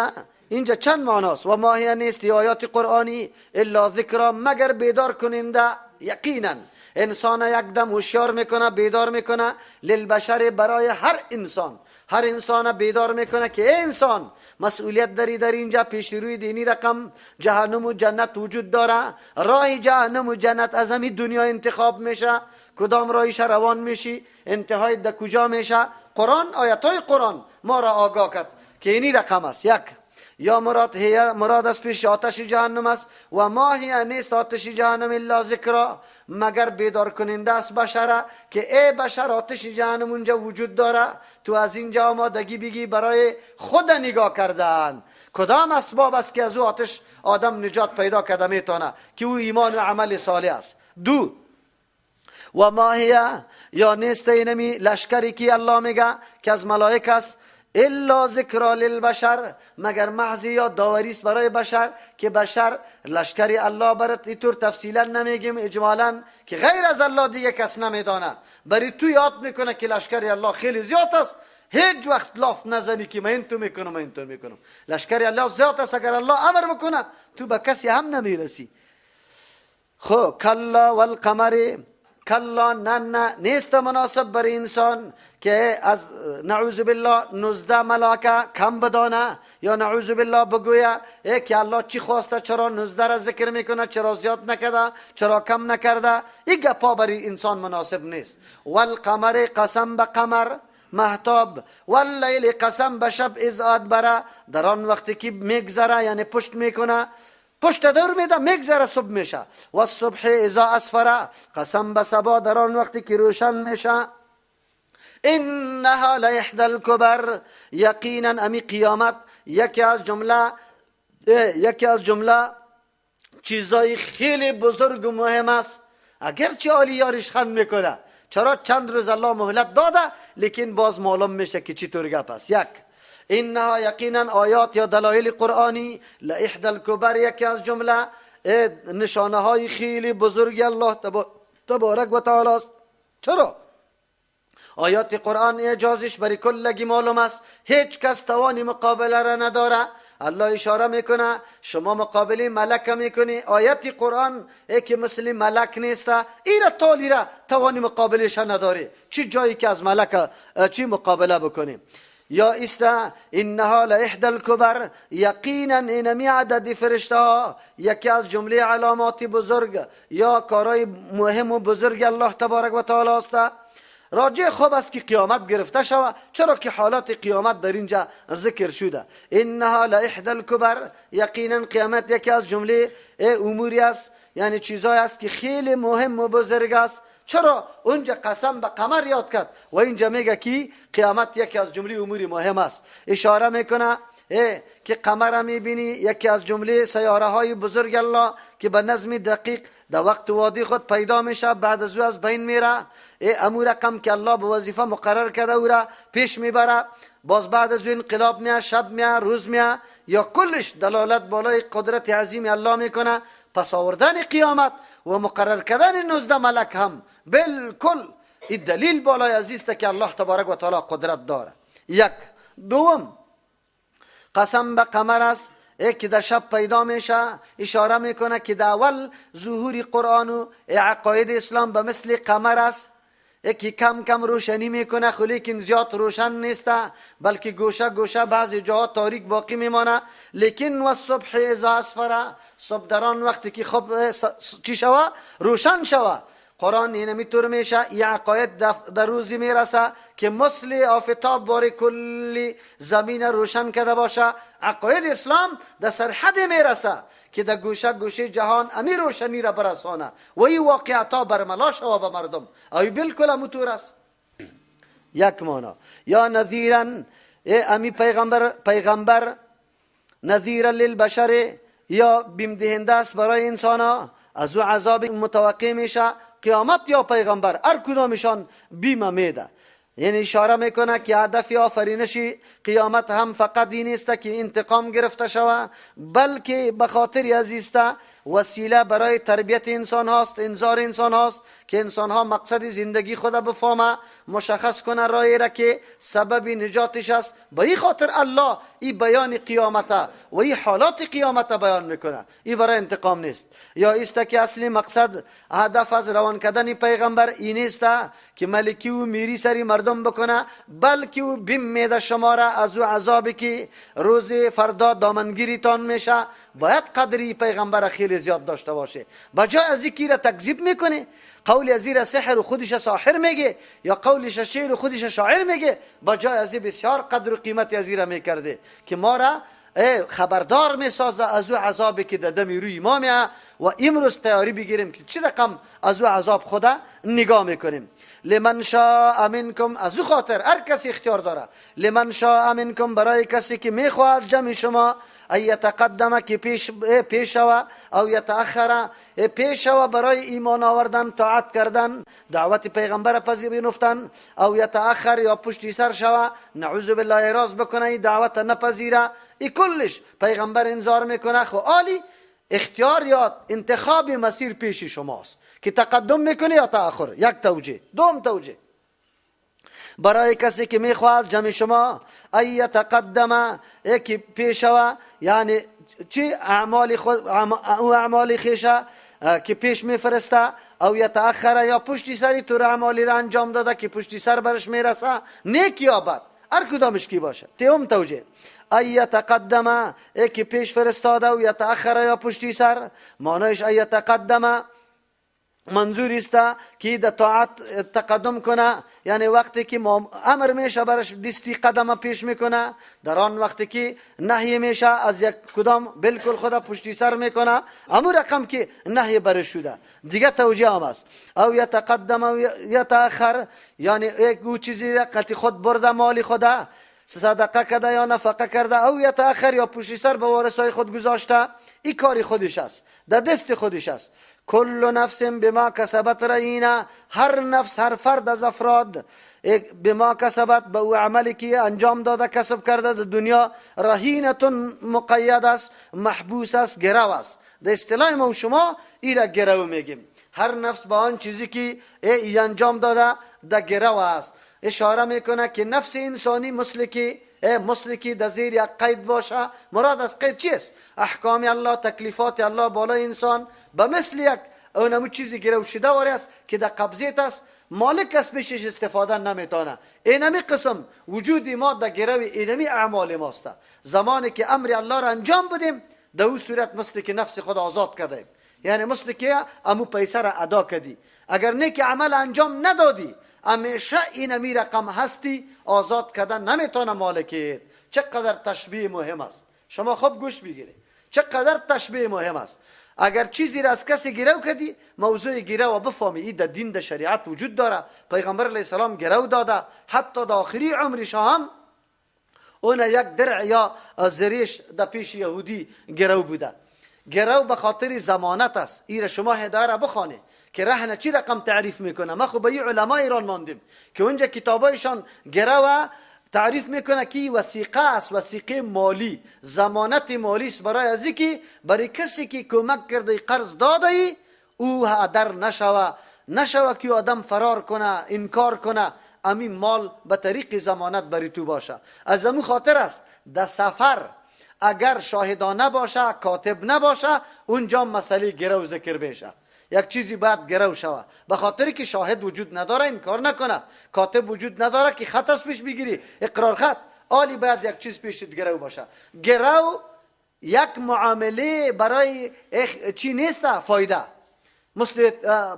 اینجا چند معناست. و ما هی نیست آیات قرآنی الا ذکر مگر بیدار کننده. یقینا انسان یک دم هوشیار میکنه، بیدار میکنه، للبشر برای هر انسان، هر انسان بیدار میکنه که انسان مسئولیت داری در اینجا، پیش روی دینی رقم جهنم و جنت وجود داره، راه جهنم و جنت از همین دنیا انتخاب میشه، کدام راهش روان میشی، انتهای در کجا میشه. قرآن، آیتای قرآن ما را آگاه کرد که اینی رقم است. یک یا مراد هی مراد از پیش آتش جهنم است. و ما هی نیست آتش جهنم الا ذکر مگر بیدار کننده است بشره که ای بشر آتش جهنم اونجا وجود داره، تو از اینجا آمادگی بگی برای خود نگاه کردن. کدام اسباب است که از او آتش آدم نجات پیدا کرده میتونه که او ایمان و عمل صالح است. دو و ما هی یا نیست اینمی لشکری که الله میگه که از ملائک است الا ذکر للبشر مگر محض یا داوری است برای بشر که بشر لشکری الله برات اینطور تفصیلا نمیگیم، اجمالا که غیر از الله دیگه کس نمیدانه، برای تو یاد میکنه که لشکری الله خیلی زیاد است، هیچ وقت لاف نزنی که من اینطور میکنم من اینطور میکنم. لشکری الله زیاد است، اگر الله امر بکنه تو به کسی هم نمیرسی. خب کلا والقمر، کلا نه نه نیست مناسب برای انسان که از نعوذ بالله 19 ملاکه کم بدانه یا نعوذ بالله بگویه ای که الله چی خواسته، چرا 19 را ذکر میکنه، چرا زیاد نکرده، چرا کم نکرده. این گپا برای انسان مناسب نیست. والقمر قسم به قمر مهتاب، واللیل قسم به شب اذ ادبر، در آن وقتی که میگذره یعنی پشت میکنه، پشت دور میده میگذره صبح میشه. و صبح اذا اسفر قسم به صبا در آن وقتی که روشن میشه. انها لإحدى الكبر، یقینا امی قیامت یکی از جمله چیزای خیلی بزرگ و مهم است. اگرچه عالی یارش خند میکنه، چرا چند روز الله مهلت داده، لیکن باز معلوم میشه که چطور گپ است. یک انها یقینا آیات یا دلایل قرآنی لإحدى الكبر یکی از جمله نشانه های خیلی بزرگ الله تبارک و تعالی است. چرا؟ آیات قرآن اعجازش برای کلگی معلوم است، هیچ کس توان مقابله را نداره. الله اشاره میکنه شما مقابله ملک میکنی، آیت قرآن ای که مثل ملک نیست، ایرا تالی را توان مقابلش نداری، چی جایی که از ملک چی مقابله بکنی. یا ایستا انها لاحدى الكبر، یقینا اینمی عدد فرشته ها یکی از جمله علامات بزرگ یا کارهای مهم و بزرگ الله تبارک و تعالی است. راجع خوب است که قیامت گرفته شود، چرا که حالات قیامت در اینجا ذکر شده. انها لاحدى الكبر، یقینا قیامت یکی از جمله اموری است، یعنی چیزایی است که خیلی مهم و بزرگ است. چرا اونجا قسم به قمر یاد کرد و اینجا میگه که قیامت یکی از جمله امور مهم است. اشاره میکنه که قمر میبینی یکی از جمله سیاره های بزرگ الله که به نظم دقیق در وقت وادی خود پیدا میشه، بعد از او از بین میره. امو رقم که الله به وظیفه مقرر کرده او را پیش میبره، باز بعد از او انقلاب میه، شب میه، روز میه، یا کلش دلالت بالای قدرت عظیم الله میکنه. پس آوردن قیامت و مقرر کردن 19 ملک هم بالکل این دلیل بالای عزیز که الله تبارک و تعالی قدرت داره. یک. دوم، قسم به قمر است که در شب پیدا میشه، اشاره میکنه که در اول ظهور قرآن و عقاید اسلام به مثل قمر است که کم کم روشنی میکنه، خو لیکن زیاد روشن نیست، بلکه گوشه گوشه بعضی جاها تاریک باقی میمانه. لیکن و صبح اذا اسفر، صبح در آن وقتی که خب چی شوه؟ روشن شوه. قرآن اینمی طور میشه، ای عقاید در روزی میرسه که مثل آفتاب بار کلی زمین روشن کرده باشه. عقاید اسلام در سرحد میرسه که در گوشه گوشه جهان امی روشنی را برسانه و این واقعیت ها برملا شوه به مردم. ای بالکل اموطور است. یک مانا. یا نذیرا، امی پیغمبر نذیرا للبشر، یا بیم دهنده است برای انسان ها، از او عذاب متوقع میشه. قیامت یا پیغمبر هر کدامشان بیم میده. یعنی اشاره میکنه که هدف آفرینش قیامت هم فقط این نیست که انتقام گرفته شود، بلکه به خاطر ازیست وسیله برای تربیت انسان هاست، انذار انسان هاست که انسان ها مقصد زندگی خود بفهمه، مشخص کنه رای را که سبب نجاتش است. به این خاطر الله این بیان قیامت و این حالات قیامت بیان میکنه، این برای انتقام نیست. یا است که اصلی مقصد هدف از روان کردن پیغمبر این نیست که ملکی و میری سری مردم بکنه، بلکه او بیم میده شما را از او عذابی که روز فردا دامنگیریتان میشه. باید قدری پیغمبر خیلی زیاد داشته باشه. بجای از اینکه را تکذیب میکنه، قول از را سحر و خودش ساحر میگه، یا قولش شعر و خودش شاعر میگه، بجای از بسیار قدر و قیمت از را میکرده که ما را خبردار میسازه از او عذابی که در دم روی ما میه و امروز تیاری بگیریم که چه رقم از او عذاب خدا نگاه میکنیم. لمن شاء منکم، از او خاطر هر کسی اختیار داره. لمن شاء منکم، برای کسی که میخواد از جمع شما، ای یتقدم که پیش شوه، او یتأخر پیش شوه برای ایمان آوردن، طاعت کردن، دعوت پیغمبر پذیرفتن، او یتأخر یا پشتی سر شوه، نعوذ بالله اعراض بکنه، ای دعوت نپذیره، ای کلش پیغمبر انذار میکنه. خو عالی اختیار یا انتخاب مسیر پیش شماست که تقدم میکنه یا تأخر. یک توجیه. دوم توجیه، برای کسی که میخواست جمع شما، ای یتقدم که پیش شوه، یعنی چی اعمال خود، او اعمال خیشه که پیش میفرسته، او یتأخر یا پشتی سری تو اعمالی را انجام داده که پشتی سر برش میرسه، نیک یا بد، هر کدامش کی باشه. سوم توجیه، ای یتقدم که پیش فرستاده و یتأخر یا پشتی سر، معنیش ای یتقدم منظور است که در طاعت تقدم کنه، یعنی وقتی که امر میشه برش دستی قدم پیش میکنه، در آن وقتی که نهی میشه از یک کدام بالکل خدا پشتی سر میکنه، امو رقم که نهی برش شده. دیگه توجیه هم است. او یتقدم او یتأخر، یعنی یک او چیزی را قطع خود برده، مال خدا صدقه کرده یا نفقه کرده، او یتأخر یا پشتی سر به وارثای خود گذاشته، این کاری خودش است، در دست خودش است. کل نفس بما کسبت رهینه، هر نفس، هر فرد از افراد بما کسبت، به او عملی که انجام داده، کسب کرده در دنیا، رهینتون مقید است، محبوس است، گرو است. در اصطلاح ما و شما ای را گرو میگیم. هر نفس با آن چیزی که ای انجام داده در گرو است. اشاره میکنه که نفس انسانی مثل که در زیر یک قید باشه. مراد از قید چیست؟ احکام الله، تکلیفات الله بالای انسان به مثل یک اونمو چیزی گرو شده واری است که در قبضیت است، مالک از پیشش استفاده نمیتونه. اینمی قسم وجود ما در گرو اینمی اعمال ماست. زمانی که امر الله را انجام بدیم در او صورت مثل که نفس خود آزاد کردیم، یعنی مثل که امو پیسه را ادا کردی. اگر نیک عمل انجام ندادی همیشه اینمی رقم هستی، آزاد کردن نمیتونه مالکیت. چقدر تشبیه مهم است، شما خوب گوش بگیرید، چقدر تشبیه مهم است. اگر چیزی را از کسی گرو کردی، موضوع گرو بفهمی، این در دین در شریعت وجود داره. پیغمبر علیه السلام گرو داده، حتی در آخری عمرش هم اون یک درع یا زریش در پیش یهودی گرو بوده. گرو به خاطر ضمانت است. این شما هدایه را بخوانید که رهن چی رقم تعریف میکنه. ما خب به این علمای ایران ماندیم که اونجا کتابایشان گرو تعریف میکنه که وثیقه است، وثیقه مالی، ضمانت مالی است برای از که برای کسی که کمک کرده قرض داده ای او هدر نشوه که آدم فرار کنه، انکار کنه، امین مال به طریق ضمانت برای تو باشه. از امو خاطر است در سفر اگر شاهدان نباشه، کاتب نباشه، اونجا مسئله گرو ذکر بشه. یک چیزی باید گرو شوه، به خاطر که شاهد وجود نداره انکار نکنه، کاتب وجود نداره که خط از پیش بگیری، اقرار خط آلی باید یک چیز پیشت گرو باشه. گرو یک معامله برای چی نیست فایده، مثل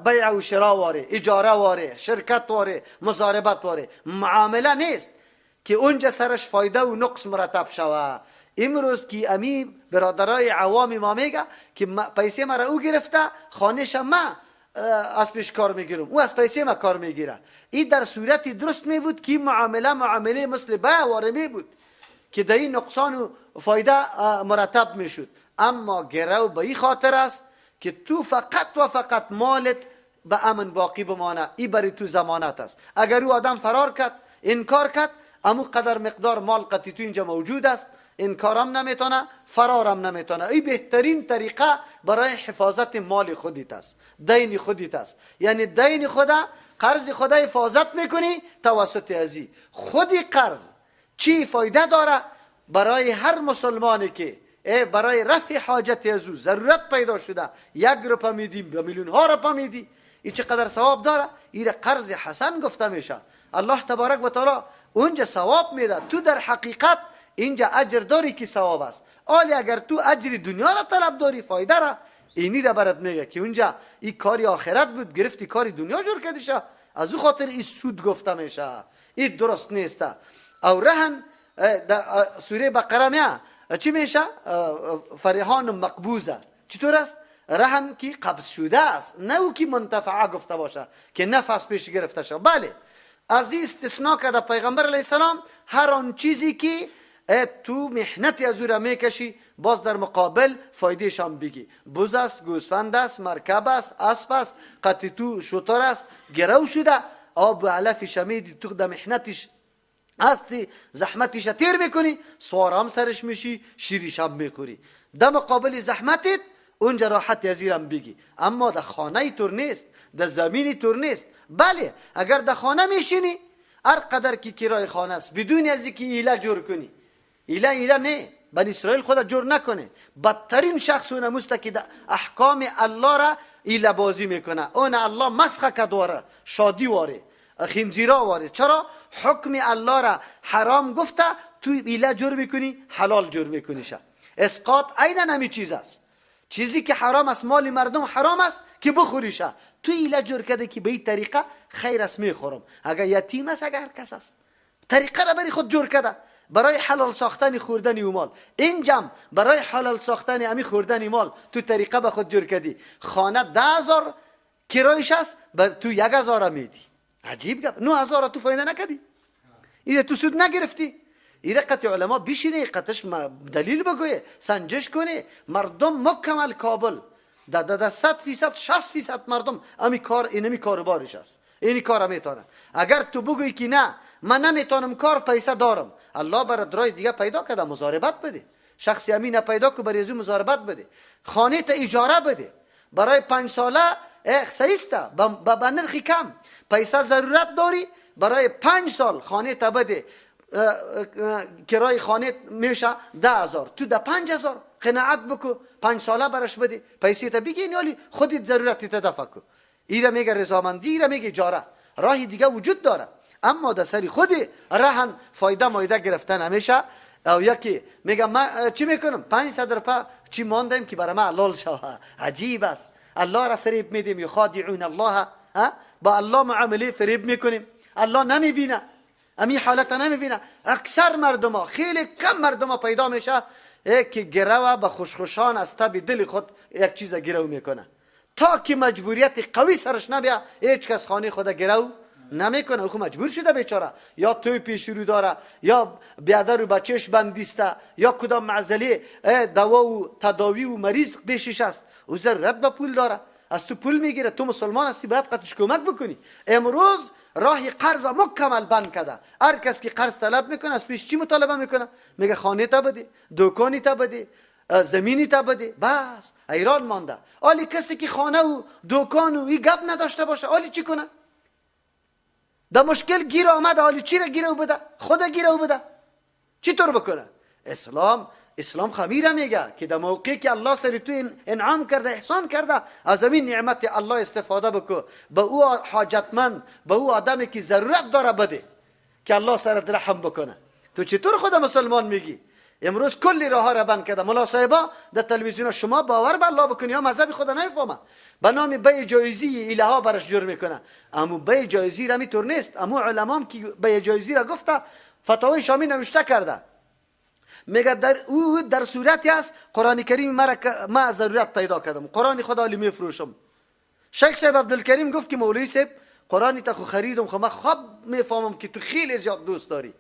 بیع و شراء واره، اجاره واره، شرکت واره، مضاربت واره، معامله نیست که اونجا سرش فایده و نقص مرتب شوه. امروز که امی برادرای عوام ما میگه که پیسه مرا او گرفته، خانه‌ش ما از پیش کار میگیرم، او از پیسه ما کار میگیره. این در صورتی درست می بود که معامله معامله مثل بیع واره می بود که در این نقصان و فایده مرتب میشد. اما گرو به این خاطر است که تو فقط و فقط مالت به امن باقی بمانه، این برای تو ضمانت است. اگر او آدم فرار کرد، انکار کرد، امو قدر مقدار مال قطعی تو اینجا موجود است، انکارم نمیتونه، فرارم نمیتونه. این بهترین طریقه برای حفاظت مال خودت است، دین خودت است. یعنی دین خدا، قرض خدا حفاظت میکنی توسط ازی. خودی قرض چی فایده داره برای هر مسلمانی که برای رفع حاجت از او ضرورت پیدا شده، یک روپه میدیم یا میلیون ها روپه میدی، این چقدر ثواب داره؟ این قرض حسن گفته میشه. الله تبارک و تعالی اونجا ثواب میده. تو در حقیقت اینجا اجر داری که ثواب است. آلی اگر تو اجر دنیا را طلب داری، فایده را اینی را برات میگه که اونجا این کاری آخرت بود، گرفتی کاری دنیا جور کردیشه، از او خاطر این سود گفته میشه. این درست نیست. او رهن سوره بقره میه چی میشه؟ فرحان مقبوضه. چطور است؟ رهن که قبض شده است، نه او که منتفعه گفته باشه که نفس پیش گرفته شه. بله، از این استثناء کرده پیغمبر علیه السلام هر آن چیزی که تو محنتی از او را میکشی، باز در مقابل فایدهش هم بگی. بز است، گوسفند است، مرکب است، اسب است، قطعی تو شتر است، گرو شده، آب و علفش میدی، تو در محنتش هستی، زحمتش تیر میکنی، سوارم سرش میشی، شیریش هم میخوری. در مقابل زحمتت اونجا راحت ازیرم بگی. اما در خانه تور نیست، در زمینی تور نیست. بله، اگر در خانه میشینی، هر قدر که کرای خانه است، بدون از اینکه ایله جور کنی، ایله ایله نه، بنی اسرائیل خدا جور نکنه. بدترین شخص اون است که در احکام الله را ایله بازی میکنه. اون الله مسخ کدواره، شادی واره، خنزیرا واره. چرا؟ حکم الله را حرام گفته، تو ایله جور میکنی، حلال جور میکنی. اسقاط عینا همی چیز است. چیزی که حرام است، مال مردم حرام است که بخوریشه، تو ایله جور کرده که به این طریقه خیر است میخورم. اگر یتیم است، اگر هر کس است، طریقه را برای خود جور کرده برای حلال ساختن خوردن او مال. اینجام برای حلال ساختن امی خوردن مال تو طریقه به خود جور کردی. خانه 10,000 کرایش است، بر تو 1,000 میدی. عجیب گپ. 9,000 تو فایده نکردی، ایره تو سود نگرفتی. ایره قطع علما بشینه، قطعش دلیل بگویه، سنجش کنه. مردم مکمل کابل در 100% 60% مردم امی کار اینمی کاروبارش است، اینی کار میتونه. اگر تو بگویی که نه من نمیتونم کار، پیسه دارم، الله برات راه دیگه پیدا کرده، مضاربت بده. شخصی امین پیدا که برای مضاربت بده، خانه تا اجاره بده برای 5 ساله، صحیح است، با نرخ کم. پیسه ضرورت داری، برای 5 سال خانه تا بده، کرای خانه میشه 10,000، تو ده 5,000 قناعت بکو، 5 ساله برش بده، پیسه تا بگی، یعنی خودت ضرورت تدفع کو. ایره میگه رضامندی، ایره میگه اجاره. راه دیگه وجود داره، اما در سر خود رهن فایده مایده گرفتن همیشه. او یکی میگه ما چی میکنم 500 روپه چی ماندیم که برای ما حلال شوه. عجیب است، الله را فریب میدیم، یخادعون الله، با الله معامله فریب میکنیم، الله نمیبینه، امی حالت نمیبینه. اکثر مردم ها، خیلی کم مردم ها پیدا میشه که گروه به خوشخوشان از تب دل خود یک چیز گرو میکنه، تا که مجبوریت قوی سرش نبیا هیچ کس خانه خود گرو نمیکنه. او خو مجبور شده بیچاره، یا توی پیش رو داره، یا بیادر و بچهش بندیسته، یا کدام معضله دوا و تداوی و مریض پیشش است، او ضرورت به پول داره، از تو پول میگیره، تو مسلمان هستی باید قطعش کمک بکنی. امروز راه قرض مکمل بند کرده، هر کس که قرض طلب میکنه از پیش چی مطالبه میکنه؟ میگه خانه تا بده، دکانی تا بده، زمینی تا بده، بس ایران مانده. آلی کسی که خانه و دکان و این گپ نداشته باشه، آلی چی کنه؟ در مشکل گیر آمده، آلی چی را گیرو بده؟ خدا گیرو بده، چی طور بکنه؟ اسلام خمیره میگه که در موقعی که الله سر تو انعام کرده، احسان کرده، از این نعمت الله استفاده بکو، به او حاجتمند، به او آدمی که ضرورت داره بده که الله سرت رحم بکنه. تو چطور خدا مسلمان میگی؟ امروز کلی راه را بند کرده. ملا صاحبا در تلویزیون شما باور به الله بکنی یا مذهب خدا نمیفهمه، به نام بیع جایزی اله ها برش جور میکنه. اما بیع جایزی را میتور نیست. اما علمام که بیع جایزی را گفته، فتاوی شامی نوشته کرده، میگه در او در صورتی است قرآن کریم ما ضرورت پیدا کردم، قرآن خدا لی میفروشم. شیخ صاحب عبدالکریم گفت که مولوی صاحب قرآن تا خو خریدم، خو من خواب میفهمم که تو خیلی زیاد دوست داری،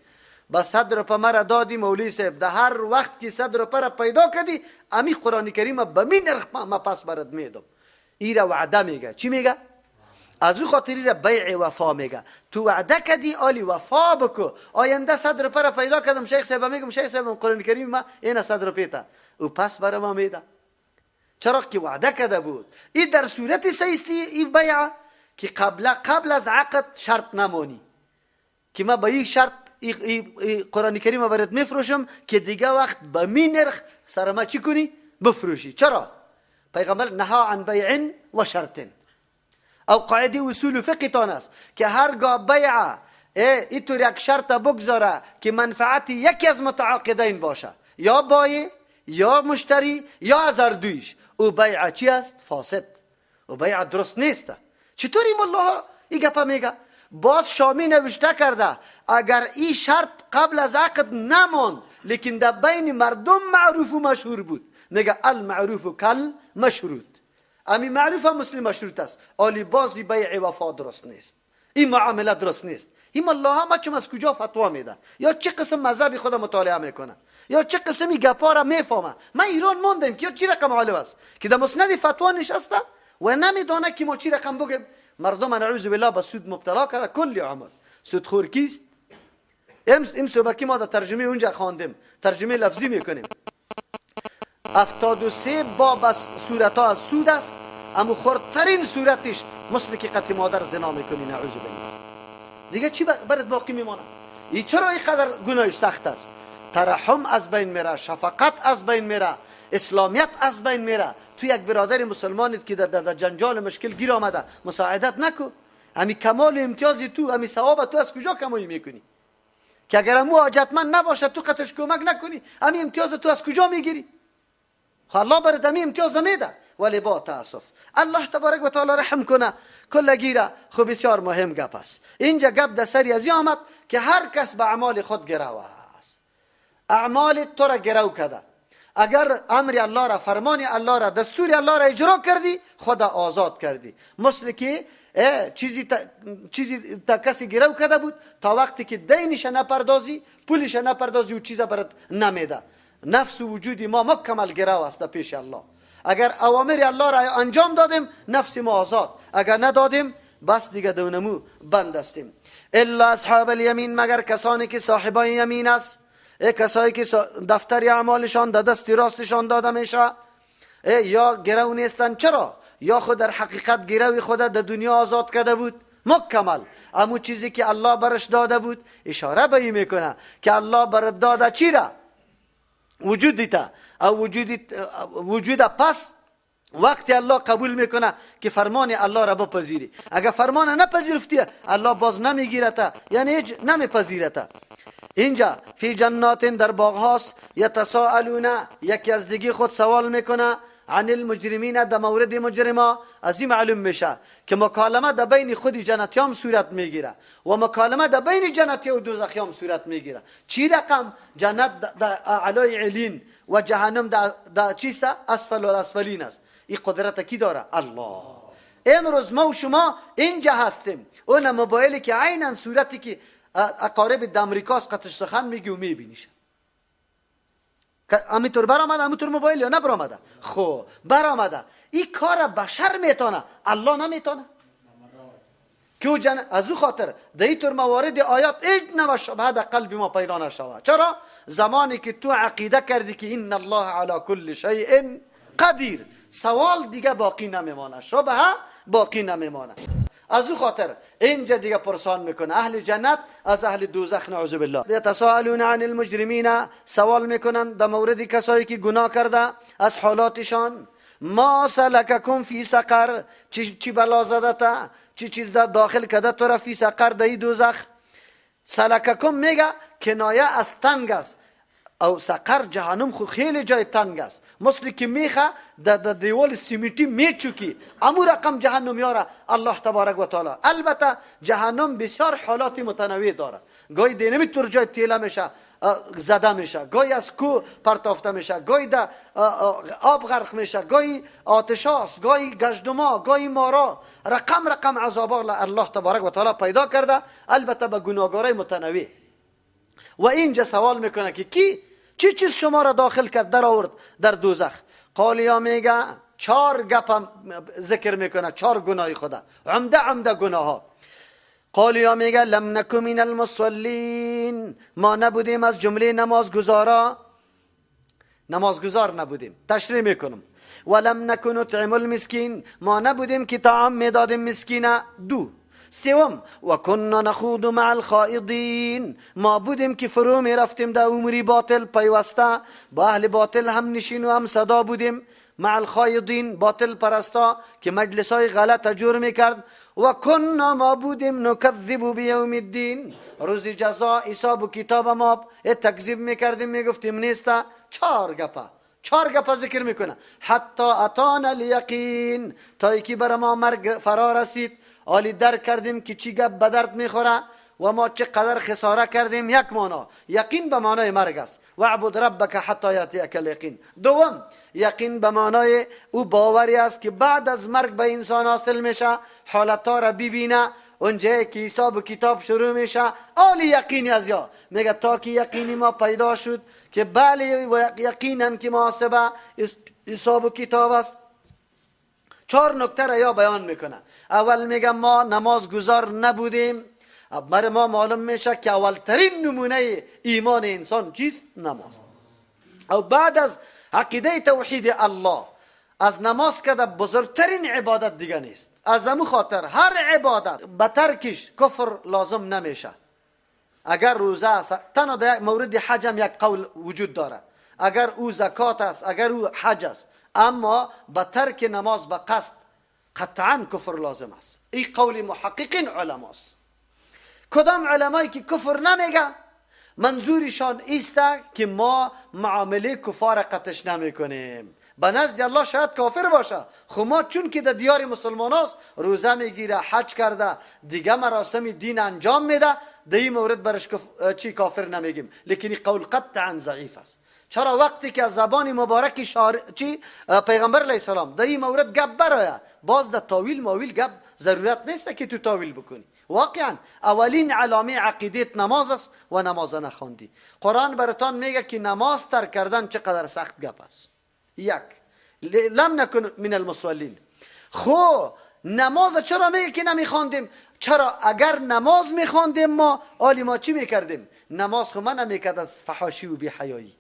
با 100 روپه مرا دادی مولوی صاحب، در هر وقت که 100 روپه را پیدا کردی امی قرآن کریم به می نرخ ما پس برات میدم. ایره وعده میگه. چی میگه؟ از او خاطری را بیع وفا میگه. تو وعده کردی آلی وفا بکو. آینده 100 روپه را پیدا کردم شیخ صاحب میگم شیخ صاحب قرآن کریم ما این 100 روپه تا او پس برای ما میده. چرا که وعده کرده بود. این در صورت سیستی این بیع که قبل از عقد شرط نمانی که ما به این شرط ای قرآن کریم برات میفروشم که دیگه وقت به می نرخ سر ما چی کنی؟ بفروشی. چرا؟ پیغمبر نها عن بیع و شرط. او قاعده اصول فقه تان است که هرگاه بیع اینطور یک شرط بگذاره که منفعت یکی از متعاقدین باشه، یا بایع یا مشتری یا از هر دویش، او بیع چی است؟ فاسد. او بیع درست نیست. چطوری ملاها این گپا میگه؟ باز شامی نوشته کرده اگر این شرط قبل از عقد نماند لیکن در بین مردم معروف و مشهور بود، میگه المعروف کل مشروط. امی معروف هم مسلم مشروط است. آلی بازی بیع وفا درست نیست، این معامله درست نیست. این ملاها ما چم از کجا فتوا میده، یا چه قسم مذهبی خود مطالعه میکنه، یا چه قسمی گپا را میفهمه. من ایران ماندم که یا چی رقم عالم است که در مسند فتوا نشسته و نمیدانه که ما چی رقم بگیم. مردم نعوذ بالله به سود مبتلا کرده کلی عمر. سودخور کیست؟ ام صبح ما در ترجمه اونجا خواندیم، ترجمه لفظی میکنیم. 73 باب از صورت ها از سود است، اما خردترین صورتش مثل که قطع مادر زنا میکنی نعوذ بالله. دیگه چی برات باقی میمانه؟ ای چرا اینقدر گناهش سخت است؟ ترحم از بین میره، شفقت از بین میره، اسلامیت از بین میره. تو یک برادر مسلمانت که در جنجال مشکل گیر آمده مساعدت نکو، همی کمال امتیاز تو، همی ثواب تو از کجا کمال میکنی؟ که اگر امو حاجتمند نباشه تو قطعش کمک نکنی، همی امتیاز تو از کجا میگیری؟ الله برات همی امتیاز میده. ولی با تاسف الله تبارک و تعالی رحم کنه کل گیره. خب بسیار مهم گپ است. اینجا گپ در سری از آمد که هر کس به اعمال خود گرو است. اعمال تو را گرو کرده. اگر امر الله را، فرمان الله را، دستور الله را اجرا کردی، خدا آزاد کردی. مثل که چیزی تا کسی گرو کرده بود تا وقتی که دینش نپردازی، پولش نپردازی و چیزا برات نمیده. نفس و وجود ما مکمل گرو است پیش الله. اگر اوامر الله را انجام دادیم نفس ما آزاد، اگر ندادیم بس دیگه دونمو بند هستیم. الا اصحاب الیمین، مگر کسانی که صاحبای یمین است، ای کسایی که دفتر اعمالشان در دست راستشان داده میشه، یا گرو نیستن. چرا؟ یا خود در حقیقت گروی خود در دنیا آزاد کرده بود، مکمل. امو چیزی که الله برش داده بود اشاره به این میکنه که الله برات داده چی را؟ وجودیتا او وجود. پس وقتی الله قبول میکنه که فرمان الله را بپذیری، اگر فرمان نپذیرفتی الله باز نمیگیرته، یعنی هیچ نمیپذیرته. اینجا فی جنات در باغ هاست، یتساءلون یکی از دیگه خود سوال میکنه، عن المجرمین در مورد مجرما. از این معلوم میشه که مکالمه در بین خود جنتیام صورت میگیره و مکالمه در بین جنتی و دوزخیام صورت میگیره. چی رقم جنت در اعلای علین و جهنم در چیست؟ اسفل الاسفلین است. این قدرت کی داره؟ الله. امروز ما و شما اینجا هستیم، اون موبایلی که عینا صورتی که اقارب د امریکاست قطش سخن میگی و میبینیش، همینطور برآمده، همینطور موبایل یا نه برآمده؟ خب برآمده. این کار بشر میتونه، الله نمیتونه. که جن از او خاطر در اینطور موارد آیات هیچ نوع شبهه در قلب ما پیدا نشود. چرا؟ زمانی که تو عقیده کردی که ان الله علی کل شیء قدیر، سوال دیگه باقی نمیمانه، شبهه باقی نمیمانه. از او خاطر اینجا دیگه پرسان میکنه اهل جنت از اهل دوزخ، نعوذ بالله. یتساءلون عن المجرمین، سوال میکنن در مورد کسایی که گناه کرده از حالاتشان. ما سلککم فی سقر، چی بلا زده تا، چی چیز در داخل کرده تو را فی سقر در دوزخ. سلککم میگه کنایه از تنگ است، او سقر جهنم خو خیلی جای تنگ است، مثل که میخه در دیوال سیمیتی میچوکی، امو رقم جهنم یاره الله تبارک و تعالی. البته جهنم بسیار حالات متنوع داره، گاهی دینمی تور جای تیله میشه زده میشه، گاهی از کو پرتافته میشه، گاهی در آب غرق میشه، گاهی آتش هاست، گاهی گژدما، گاهی مارا، رقم رقم عذاب الله تبارک و تعالی پیدا کرده، البته به گناهگارای متنوع. و اینجا سوال میکنه که کی چی چیز شما را داخل کرد در آورد در دوزخ؟ قالیا میگه چهار گپ ذکر میکنه، چهار گناه خدا، عمده عمده گناه ها. قالیا میگه لم نک من المصلین، ما نبودیم از جمله نمازگزارا، نمازگزار نبودیم. تشریح میکنم. ولم نک نطعم المسکین، ما نبودیم که طعام میدادیم مسکینه. دو. سوم و کنا نخوض مع الخائضین، ما بودیم که فرو می رفتیم در اموری باطل پیوسته، با اهل باطل هم نشین و هم صدا بودیم. مع الخائضین باطل پرستا که مجلس های غلط جور میکرد. و کنا ما بودیم نکذب بیوم الدین، روز جزا حساب و کتاب ما تکذیب میکردیم، میگفتیم نیست. چهار گپه، چهار گپه ذکر میکنه. حتی اتانا الیقین، تا که بر ما مرگ فرا رسید، آلی درک کردیم که چی گپ به درد میخوره و ما چقدر خساره کردیم. یک معنا یقین به معنای مرگ است، وعبد ربک حتی یاتیک الیقین. دوم یقین به معنای او باوری است که بعد از مرگ به انسان حاصل میشه، حالتها را ببینه، اونجا که حساب و کتاب شروع میشه، آلی یقینی از یا میگه تا که یقینی ما پیدا شد که بله و یقینا که محاسبه حساب و کتاب است. چهار نکته را یا بیان میکنه. اول میگه ما نماز گزار نبودیم. بر ما معلوم میشه که اولترین نمونه ایمان انسان چیست؟ نماز. او بعد از عقیده توحید الله از نماز که بزرگترین عبادت دیگه نیست. از امو خاطر هر عبادت به ترکش کفر لازم نمیشه. اگر روزه است، تنها در مورد حج هم یک قول وجود داره، اگر او زکات است، اگر او حج است، اما به ترک نماز به قصد قطعا کفر لازم است. این قول محققین علماست. کدام علمایی که کفر نمیگه منظورشان ایست که ما معامله کفار قطش نمیکنیم. به نزد الله شاید کافر باشه، خب ما چون که در دیار مسلمان هاست روزه میگیره، حج کرده، دیگه مراسم دین انجام میده، در این مورد برش چی کافر نمیگیم. لیکن این قول قطعا ضعیف است. چرا؟ وقتی که از زبان مبارک چی پیغمبر علیه السلام در این مورد گپ برایه، باز در تاویل ماویل گپ ضرورت نیست که تو تاویل بکنی. واقعا اولین علامه عقیدت نماز است و نماز نخواندی. قرآن براتان میگه که نماز ترک کردن چقدر سخت گپ است. یک، لم نکن من المصلین. خو نماز چرا میگه که نمیخواندیم؟ چرا اگر نماز میخواندیم ما آلی ما چی میکردیم؟ نماز خو من نمیکرد از فحاشی و بی‌حیایی.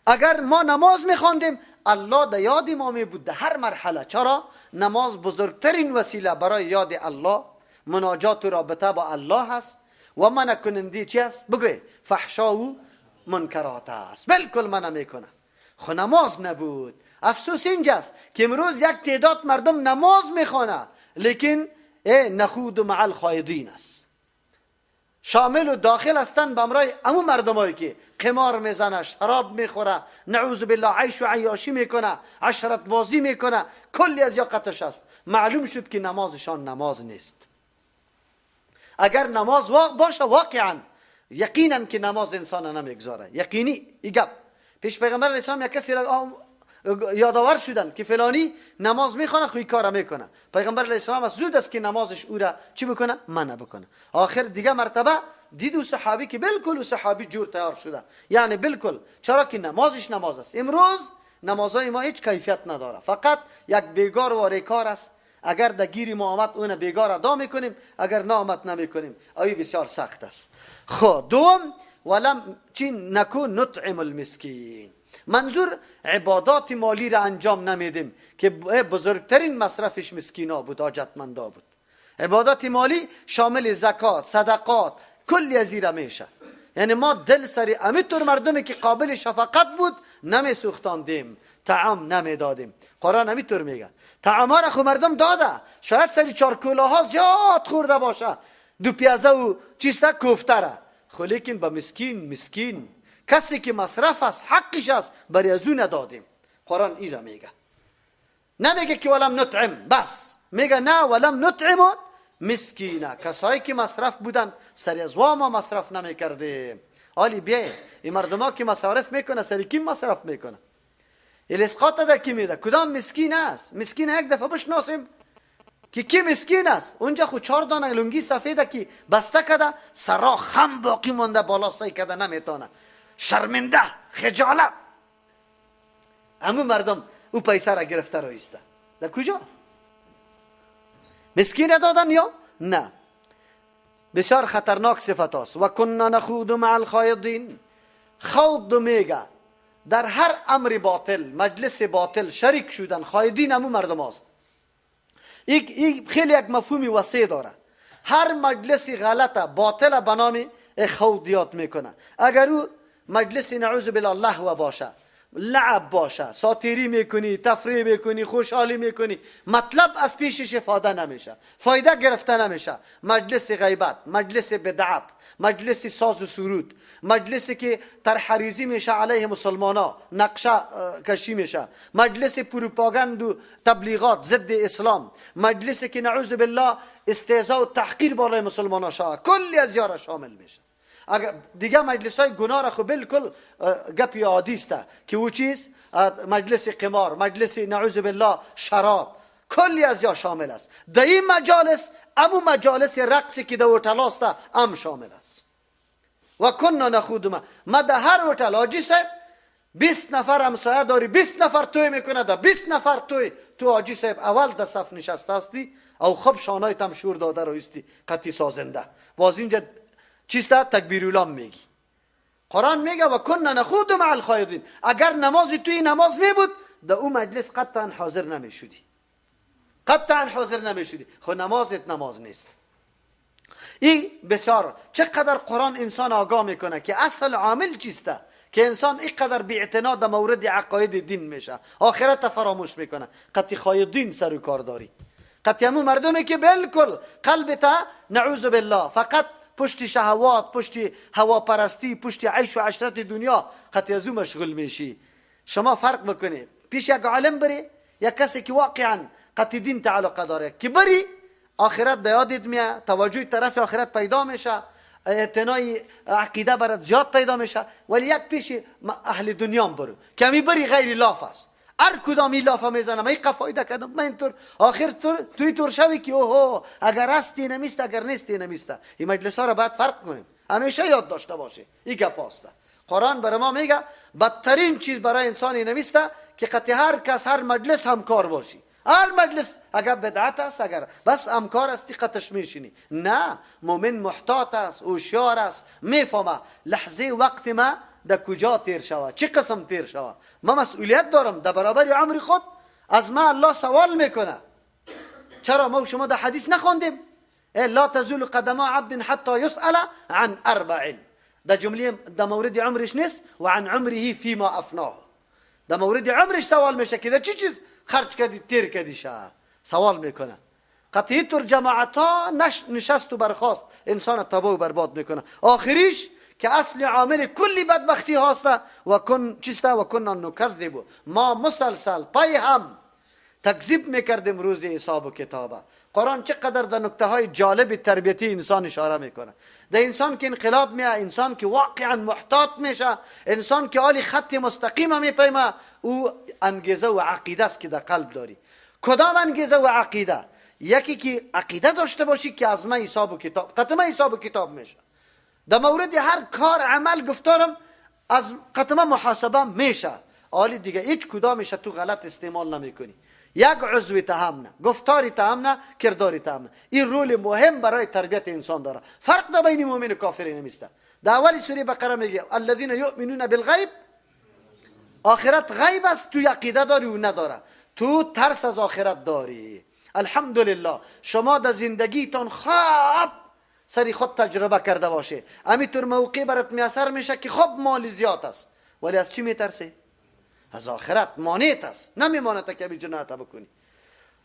اگر ما نماز میخواندیم الله در یاد ما میبود در هر مرحله. چرا؟ نماز بزرگترین وسیله برای یاد الله، مناجات و رابطه با الله است و منع کننده چی است؟ بگوی فحشا و منکرات است. بالکل منع میکنه. خو نماز نبود. افسوس اینجاست که امروز یک تعداد مردم نماز میخوانه لیکن نخود مع الخایضین است، شامل و داخل هستند به امرای امو مردمایی که قمار میزنه، شراب میخوره، نعوذ بالله عیش و عیاشی میکنه، عشرت بازی میکنه، کلی از یاقتش است. معلوم شد که نمازشان نماز نیست. اگر نماز باشه واقعا یقینا که نماز انسان نمیگذاره، یقینی ای گپ. پیش پیغمبر علیه السلام یک کسی را یادآور شدن که فلانی نماز میخوانه خوی کار میکنه. پیغمبر علیه السلام از زود است که نمازش او را چی بکنه؟ منع بکنه. آخر دیگه مرتبه دید او صحابی که بالکل او صحابی جور تیار شده، یعنی بالکل، چرا که نمازش نماز است. امروز نمازهای ما هیچ کیفیت نداره، فقط یک بیگار و کار است. اگر در گیر ما آمد اون بیگار ادا میکنیم، اگر نامد نمیکنیم. آیه بسیار سخت است. خب دوم ولم چی نکو نطعم المسکین، منظور عبادات مالی را انجام نمیدیم که بزرگترین مصرفش مسکینا بود، حاجتمندا بود. عبادات مالی شامل زکات، صدقات، کلی از ایره میشه. یعنی ما دل سری امیتور مردمی که قابل شفقت بود نمی سوختاندیم، طعام نمیدادیم. قرآن امیتور میگه طعام را خو مردم داده، شاید سری چارکوله ها زیاد خورده باشه، دو پیازه و چیسته کوفته را، خو لیکن با مسکین، مسکین کسی که مصرف است، حقش است، برای از او ندادیم. قرآن ایرا میگه، نمیگه که ولم نطعم بس، میگه نه ولم نطعم مسکینه، کسایی که مصرف بودن سری از ما مصرف نمیکردیم. حالی بیای این مردم که مصرف میکنه سری کی مصرف میکنه؟ الاسقاط ده کی میده؟ کدام مسکین است؟ مسکین یک دفعه بشناسیم که کی مسکین است. اونجا خو چهار دانه لنگی سفیده که بسته کده، سرا خم باقی مونده بالا سعی کده نمیتونه، شرمنده، خجالت. همون مردم او پیسه را گرفته رو ایسته. در کجا؟ مسکین دادن یا نه؟ بسیار خطرناک صفت است. و کنا نخوض مع الخایضین. خوض میگه در هر امر باطل، مجلس باطل شریک شدن، خایضین همون مردم است. این خیلی یک مفهومی وسیع داره. هر مجلسی غلطه باطل به نام خوض یاد میکنه. اگر او مجلس نعوذ بالله لهو باشه، لعب باشه، ساتیری میکنی، تفریح میکنی، خوشحالی میکنی، مطلب از پیشش افاده نمیشه، فایده گرفته نمیشه. مجلس غیبت، مجلس بدعت، مجلس ساز و سرود، مجلسی که طرحریزی میشه علیه مسلمانا، نقشه کشی میشه، مجلس پروپاگاند و تبلیغات ضد اسلام، مجلسی که نعوذ بالله استهزاء و تحقیر بالای مسلمانا شود، کلی از یارا شامل میشه. اگر دیگه مجلس های گناه را خو بالکل گپی عادی است که او چیز مجلس قمار، مجلس نعوذ بالله شراب، کلی از یا شامل است. در این مجالس امو مجالس رقصی که در هتل است ام شامل است. و کنا نخوض ما در هر هتل حاجی صاحب 20 نفر همسایه داری، 20 نفر توی میکنه، در 20 نفر توی تو حاجی صاحب اول در صف نشسته هستی او خب شانایت هم شور داده رو استی قطی سازنده، باز اینجا چیست تکبیر اولام میگی. قرآن میگه و کنا نخوض مع الخایضین. اگر نمازی توی نماز میبود در او مجلس قطعا حاضر نمیشدی، قطعا حاضر نمیشدی. خب نمازت نماز نیست. این بسیار چقدر قرآن انسان آگاه میکنه که اصل عامل چیسته که انسان اینقدر بی‌اعتنا در مورد عقاید دین میشه، آخرت فراموش میکنه. قطعی خایضین سر و کار داری، قطعی همون مردمی که بالکل قلبت نعوذ بالله فقط پشت شهوات، پشت هواپرستی، پشت عیش و عشرت دنیا قطعی از او مشغول میشی. شما فرق بکنی پیش یک عالم بری یک کسی که واقعا قطعی دین تعلق داره که بری آخرت به یادت میاد، توجه طرف آخرت پیدا میشه، اعتنای عقیده برات زیاد پیدا میشه. ولی یک پیش اهل دنیا برو کمی بری غیر لاف است، هر کدام این لافه میزنم، این قفایده کردم، من اینطور آخر توی طور شوی که اوه اگر هستی نمیست، اگر نیستی نمیست. این مجلس ها را باید فرق کنیم، همیشه یاد داشته باشه این گپ هسته. قرآن برای ما میگه بدترین چیز برای انسان نمیسته که قطعی هر کس هر مجلس همکار باشی، هر مجلس اگر بدعت است اگر بس همکار استی قطش میشینی. نه، مؤمن محتاط است، هوشیار است، میفهمه لحظه وقت ما در کجا تیر شوه، چه قسم تیر شوه. ما مسئولیت دارم در برابر عمر خود، از ما الله سوال میکنه. چرا ما و شما در حدیث نخوندیم؟ لا تزول قدما عبد حتى يسأل عن اربع. در جمله در مورد عمرش نیست، و عن عمره فيما افناه. در مورد عمرش سوال میشه که در چی چیز خرج کردی، تیر کردی، سوال میکنه. قطعی طور جماعت ها نشست و برخاست انسان تباه و برباد میکنه. آخریش که اصل عامل کلی بدبختی هاسته و کن چیسته و کنا نکذب، ما مسلسل پای هم تکذیب میکردیم روز حساب و کتابه. قرآن چقدر در نکته های جالب تربیتی انسان اشاره میکنه. در انسان که انقلاب میه، انسان که واقعا محتاط میشه، انسان که عالی خط مستقیم میپیمه، او انگیزه و عقیده است که در قلب داری. کدام انگیزه و عقیده؟ یکی که عقیده داشته باشی که از من حساب و کتاب، قطمه حساب و کتاب میشه. در مورد هر کار عمل گفتارم از قطمه محاسبه میشه. عالی دیگه هیچ کدامش تو غلط استعمال نمیکنی. یک عضو هم نه، گفتاری هم نه، کرداری هم نه. این رول مهم برای تربیت انسان داره. فرق در بین مؤمن و کافر نمیسته. در اول سوره بقره میگه الذین یؤمنون بالغیب، آخرت غیب است، تو عقیده داری و نداره، تو ترس از آخرت داری. الحمدلله شما در زندگیتان خوب سری خود تجربه کرده باشه، همینطور موقع برات میسر میشه که خب مال زیاد است، ولی از چی میترسی؟ از آخرت. مانعت است، نمیماند که بی جنایت بکنی.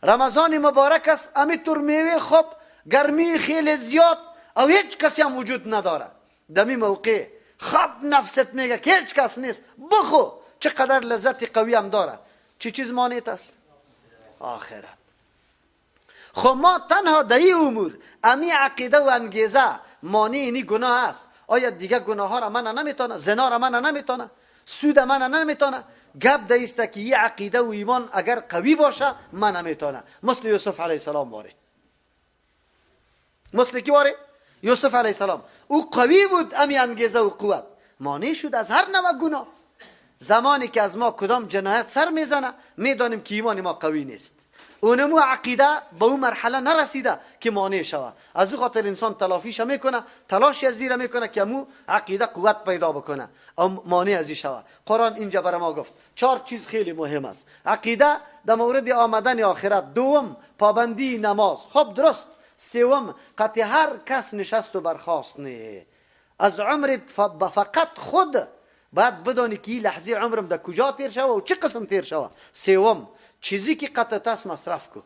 رمضان مبارک است، همینطور میوه خب گرمی خیلی زیاد او هیچ کسی هم وجود نداره. دمی موقع خب نفست میگه که هیچ کس نیست، بخو، چقدر لذت قوی هم داره. چی چیز مانعت است؟ آخرت. خب ما تنها در این امور امی عقیده و انگیزه مانع اینی گناه است. آیا دیگه گناه ها را من نمیتونه؟ زنا را من نمیتونه؟ سود من نمیتونه؟ گپ دایسته که یه عقیده و ایمان اگر قوی باشه من نمیتونه. مثل یوسف علیه السلام واره. مثل کی واره؟ یوسف علیه السلام. او قوی بود، امی انگیزه و قوت مانع شد از هر نوع گناه. زمانی که از ما کدام جنایت سر میزنه میدانیم که ایمان ما قوی نیست، اونمو عقیده به اون مرحله نرسیده که مانع شوه. از او خاطر انسان تلافیش میکنه، تلاش از زیره میکنه که امو عقیده قوت پیدا بکنه او مانع از شوه. قرآن اینجا برای ما گفت چهار چیز خیلی مهم است: عقیده در مورد آمدن آخرت، دوم پابندی نماز، خب درست، سوم قطع هر کس نشست و برخاست نه از عمر فقط خود باید بدانی که لحظه عمرم در کجا تیر شوه و چه قسم تیر شوه. سوم چیزی که قطعت است مصرف کو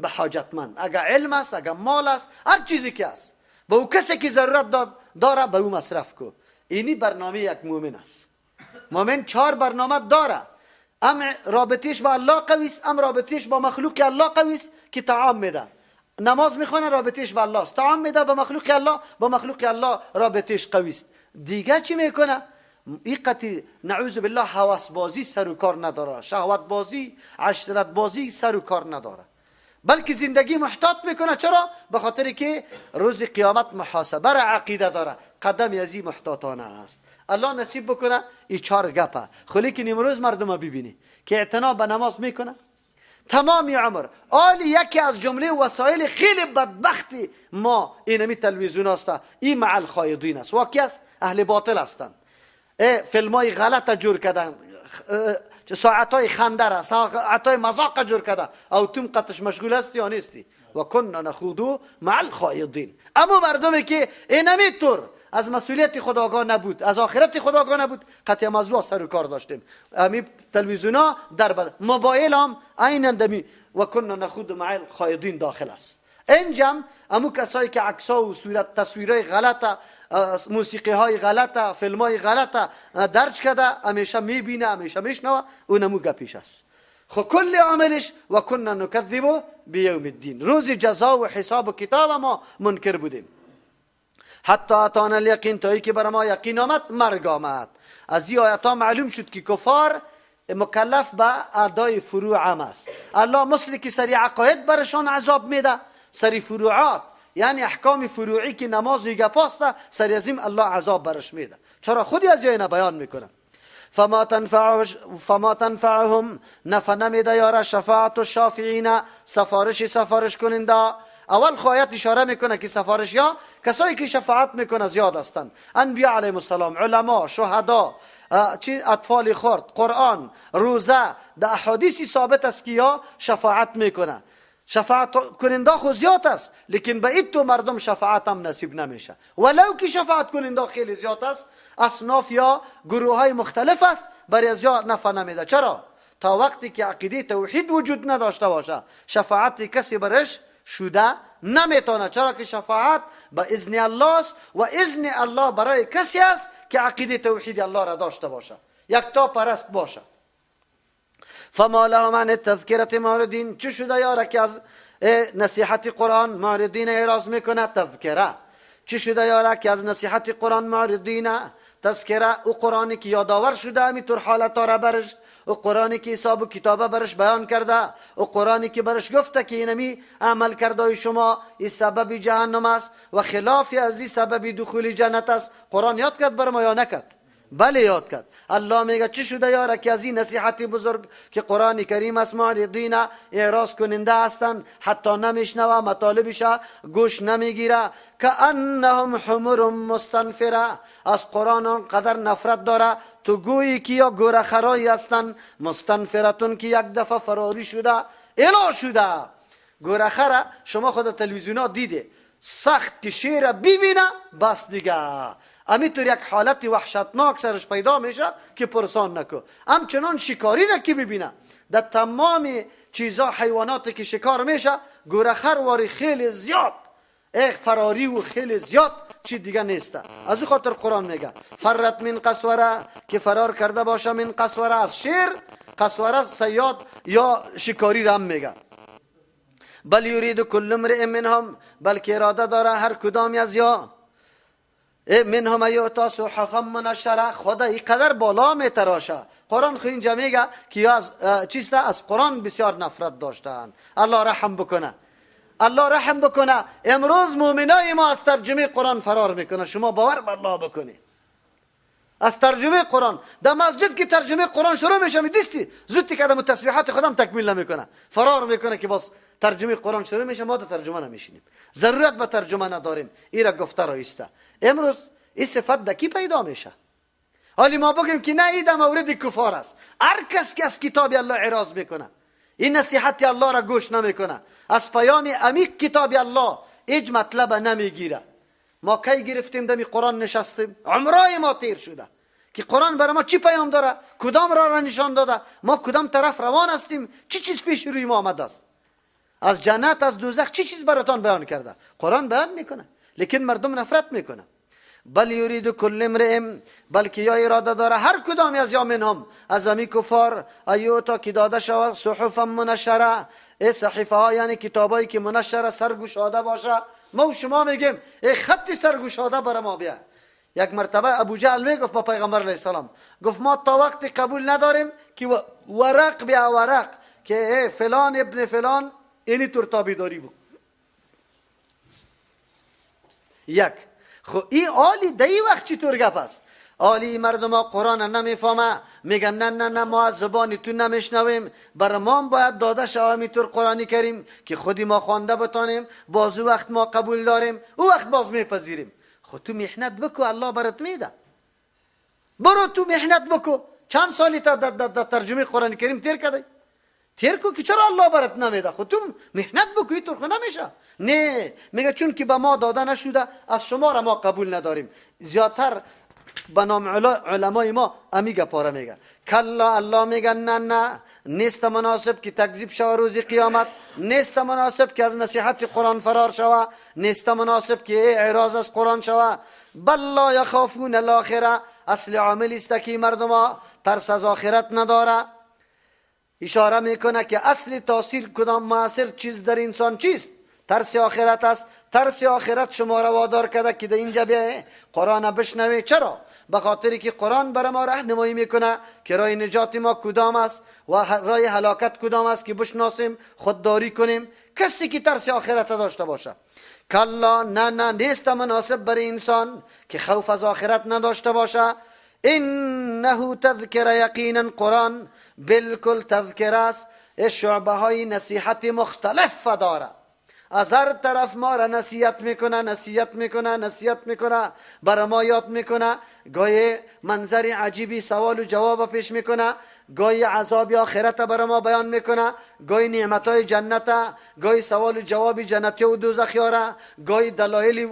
به حاجتمند، اگر علم است، اگر مال است، هر چیزی که است به او کسی که ضرورت داره به او مصرف کو. اینی برنامه یک مؤمن است. مؤمن چهار برنامه داره: ام رابطیش با الله قوی است، ام رابطیش با مخلوق الله قوی است که طعام میده، نماز میخونه رابطیش با الله است، طعام میده به مخلوق الله، با مخلوق الله رابطیش قوی است. دیگه چی میکنه؟ این قطعی نعوذ بالله هوس بازی سر و کار نداره، شهوت بازی، عشرت بازی سر و کار نداره، بلکه زندگی محتاط میکنه. چرا؟ به خاطر که روز قیامت محاسبه را عقیده داره، قدم ازی محتاطانه است. الله نصیب بکنه این چهار گپه. خلی که امروز مردم ببینی که اعتنا به نماز میکنه تمام عمر، آلی یکی از جمله وسایل خیلی بدبختی ما اینمی تلویزیون است، این مع الخایضین است، واقعی است، اهل باطل هستند. فیلم های غلط جور کردن، ساعت های خنده را، ساعت های مذاق جور کردن، او تم قطش مشغول هستی یا نیستی؟ و کنا نخوض مع الخائضین. اما مردمی که اینمی طور از مسئولیت خود آگاه نبود، از آخرت خود آگاه نبود، قطع موضوع سر و کار داشتیم. امی تلویزیون ها در بد، موبایل هم عینا دمی و کنا نخوض مع الخائضین داخل است. اینجام امو کسایی که عکس‌ها و صورت تصویرهای غلطه، موسیقی های غلطه، فیلم های غلطه درج کرده، همیشه میبینه، همیشه میشنوه، اونمو گپیش است. خب کل عاملش و کنا نکذب بیوم الدین، روز جزا و حساب و کتاب ما منکر بودیم. حتی اتانا الیقین، تا که بر ما یقین آمد، مرگ آمد. از این آیات ها معلوم شد که کفار مکلف به ادای فروع هم است. الله مثل که سری عقاید برشان عذاب میده، سری فروعات یعنی احکام فروعی که نماز دیگه پاسته، سری ازیم الله عذاب برش میده. چرا؟ خودی از اینا بیان میکنه. فما تنفعهم، نفع نمیده یاره شفاعت الشافعین، سفارش سفارش کننده. اول خواهیت اشاره میکنه که سفارش ها کسایی که شفاعت میکنه زیاد هستند، انبیا علیهم السلام، علما، شهدا، اطفال خرد، قرآن، روزه. در احادیثی ثابت است که یا شفاعت میکنه. شفاعت کننده خو زیاد است، لیکن به این تو مردم شفاعت هم نصیب نمیشه. ولو که شفاعت کننده خیلی زیاد است، اصناف یا گروه های مختلف است، برای از یا نفع نمیده. چرا؟ تا وقتی که عقیده توحید وجود نداشته باشه شفاعت کسی برش شده نمیتونه. چرا که شفاعت به اذن الله است و اذن الله برای کسی است که عقیده توحید الله را داشته باشه، یکتا پرست باشه. فما لهم عن التذکرة معرضین. چه شده یاره که از نصیحت قرآن معرضین اعراض میکنه؟ تذکره. چه شده یاره که از نصیحت قرآن معرضین؟ تذکره. او قرآنی که یادآور شده همینطور حالت را برش، او قرآنی که حساب و کتابه برش بیان کرده، او قرآنی که برش گفته که اینمی عمل کرده شما این سبب جهنم است و خلاف از این سبب دخول جنت است. قرآن یاد کرد بر ما یا نکرد؟ بله یاد کرد. الله میگه چه شده یاره که از این نصیحت بزرگ که قرآن کریم است معرضین اعراض کننده هستند، حتی نمیشنوه مطالبش گوش نمیگیره. کأنهم حمر مستنفره. از قرآن آنقدر نفرت داره تو گویی که یا گورخرایی هستند، مستنفرتون که یک دفعه فراری شده الا شده. گورخره شما خود تلویزیون ها دیده، سخت که شیر ببینه بس دیگه همینطور یک حالت وحشتناک سرش پیدا میشه که پرسان نکو. همچنان شکاری را که ببینه در تمام چیزا حیواناتی که شکار میشه گورخر واری خیلی زیاد فراری و خیلی زیاد چی دیگه نیسته. از این خاطر قرآن میگه فرت من قسوره، که فرار کرده باشه من قسوره از شیر. قسوره صیاد یا شکاری را هم میگه. بل یرید کل امرئ منهم، بلکه اراده داره هر کدام از یا منهم یؤتی صحفا منشره. خدا اینقدر بالا میتراشه. قرآن خو اینجا میگه که از چیست؟ از قرآن بسیار نفرت داشتن. الله رحم بکنه، الله رحم بکنه. امروز مؤمنای ما از ترجمه قرآن فرار میکنه. شما باور بر الله بکنی از ترجمه قرآن در مسجد که ترجمه قرآن شروع میشه میدیستی زودی که آدم تسبیحات خودم تکمیل نمیکنه، فرار میکنه که باز ترجمه قرآن شروع میشه. ما در ترجمه نمیشینیم، ضرورت به ترجمه نداریم. ایرا گفته رایسته. امروز این صفت در کی پیدا میشه؟ حالی ما بگیم که نه این در مورد کفار است. هر کس که از کتاب الله اعراض میکنه، این نصیحت الله را گوش نمیکنه، از پیام عمیق کتاب الله هیچ مطلب نمیگیره. ما کی گرفتیم دمی قرآن نشستیم، عمرای ما تیر شده که قرآن برای ما چی پیام داره، کدام راه را نشان داده، ما کدام طرف روان هستیم، چی چیز پیش روی ما آمده است، از جنت از دوزخ چی چیز براتان بیان کرده. قرآن بیان میکنه، لیکن مردم نفرت میکنه. بل یرید کل امرئ، بلکه یا اراده داره هر کدام از یا منهم از امی کفار ایوتا که داده شود صحفا منشره، ای صحیفه ها یعنی کتابایی که منشره سرگشاده باشه. ما و شما میگیم ای خط سرگشاده برای ما بیا. یک مرتبه ابو جهل میگفت با پیغمبر علیه السلام، گفت ما تا وقتی قبول نداریم که ورق بیا، ورق که فلان ابن فلان اینی طور تابعداری بود. یک خب این عالی در این وقت چطور گپ است؟ عالی مردم ها قرآن نمیفهمه، میگن نه نه نه ما از زبان تو نمیشنویم، برای ما باید داده شوه اینطور قرآنی کریم که خودی ما خوانده بتانیم، باز او وقت ما قبول داریم، او وقت باز میپذیریم. خب تو محنت بکو الله برات میده. برو تو محنت بکو. چند سالی تا در ترجمه قرآن کریم تیر کردی؟ تیر کو که چرا الله برات نمیده؟ خب تو محنت بکو، اینطور خو نمیشه. نه میگه چون که به ما داده نشده از شما را ما قبول نداریم. زیادتر به نام علمای ما امی گپاره میگه. کلا الله میگه نه نه نیست مناسب که تکذیب شوه روز قیامت، نیست مناسب که از نصیحت قرآن فرار شوه، نیست مناسب که اعراض از قرآن شوه. بل لا یخافون الاخره، اصل عامل است که مردم ترس از آخرت نداره. اشاره میکنه که اصل تاثیر کدام مؤثر چیز در انسان چیست؟ ترس آخرت است. ترس آخرت شما را وادار کرده که در اینجا بیایه قرآن بشنوی. چرا؟ به خاطری که قرآن برای ما راهنمایی میکنه که راه نجات ما کدام است و راه هلاکت کدام است که بشناسیم، خودداری کنیم. کسی که ترس آخرت داشته باشه. کلا نه نه نیست مناسب برای انسان که خوف از آخرت نداشته باشه. انه تذکر، یقینا قرآن بالکل تذکر است، شعبه های نصیحت مختلف داره. از هر طرف ما را نصیحت میکنه، نصیحت میکنه، نصیحت میکنه، برای ما یاد میکنه. گاهی منظر عجیبی سوال و جواب پیش میکنه، گاهی عذاب آخرت برای ما بیان میکنه، گاهی نعمتهای جنت، گاهی سوال و جواب جنتی و دوزخیاره، گاهی دلایل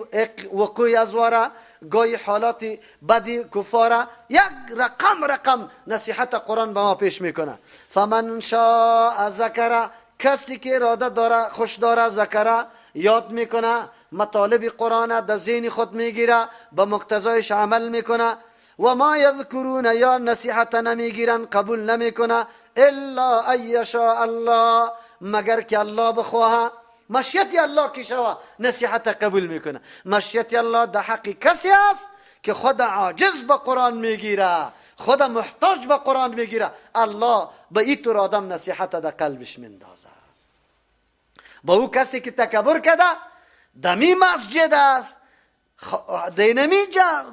وقوع ازواره، گاهی حالات بدی کفاره. یک رقم رقم نصیحت قرآن به ما پیش میکنه. فمن شاء ذکر، کسی که اراده داره، خوش داره، ذکره یاد میکنه، مطالب قرآن در ذهن خود میگیره، به مقتضایش عمل میکنه. و ما یذکرون، یا نصیحت نمیگیرن، قبول نمیکنه، الا ان یشاء الله، مگر که الله بخواه. مشیت الله که شوه نصیحت قبول میکنه. مشیت الله در حق کسی است که خود عاجز به قرآن میگیره، خود محتاج به قرآن میگیره. الله به این طور آدم نصیحت در قلبش مندازه. با او کسی که تکبر کرده، دمی مسجد است، دینمی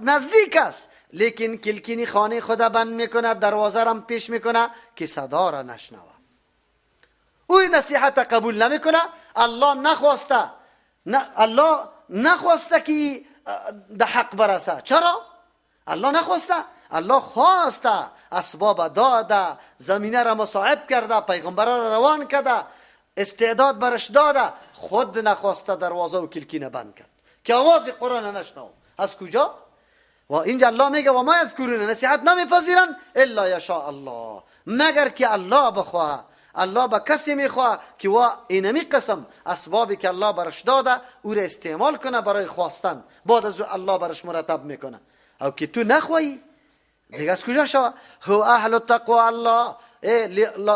نزدیک است، لیکن کلکینی خانه خود بند میکنه، دروازه را پیش میکنه که صدا را نشنوه. او نصیحت قبول نمیکنه. الله نخواسته، نه الله نخواسته که ده حق برسه. چرا؟ الله نخواسته، الله خواسته، اسباب داده، زمینه را مساعد کرده، پیغمبر را روان کرده، استعداد برش داده، خود نخواسته دروازه و کلکینه بند کرد که آواز قرآن نشنو. از کجا؟ و اینجا الله میگه و ما یذکرون، نصیحت نمیپذیرن الا یشاء الله، مگر که الله بخواه. الله به کسی میخواه که وا اینمی قسم اسبابی که الله برش داده او را استعمال کنه برای خواستن، بعد از او الله برش مرتب میکنه. او که تو نخواهی دیگه از کجا شوه؟ هو اهل التقوا، الله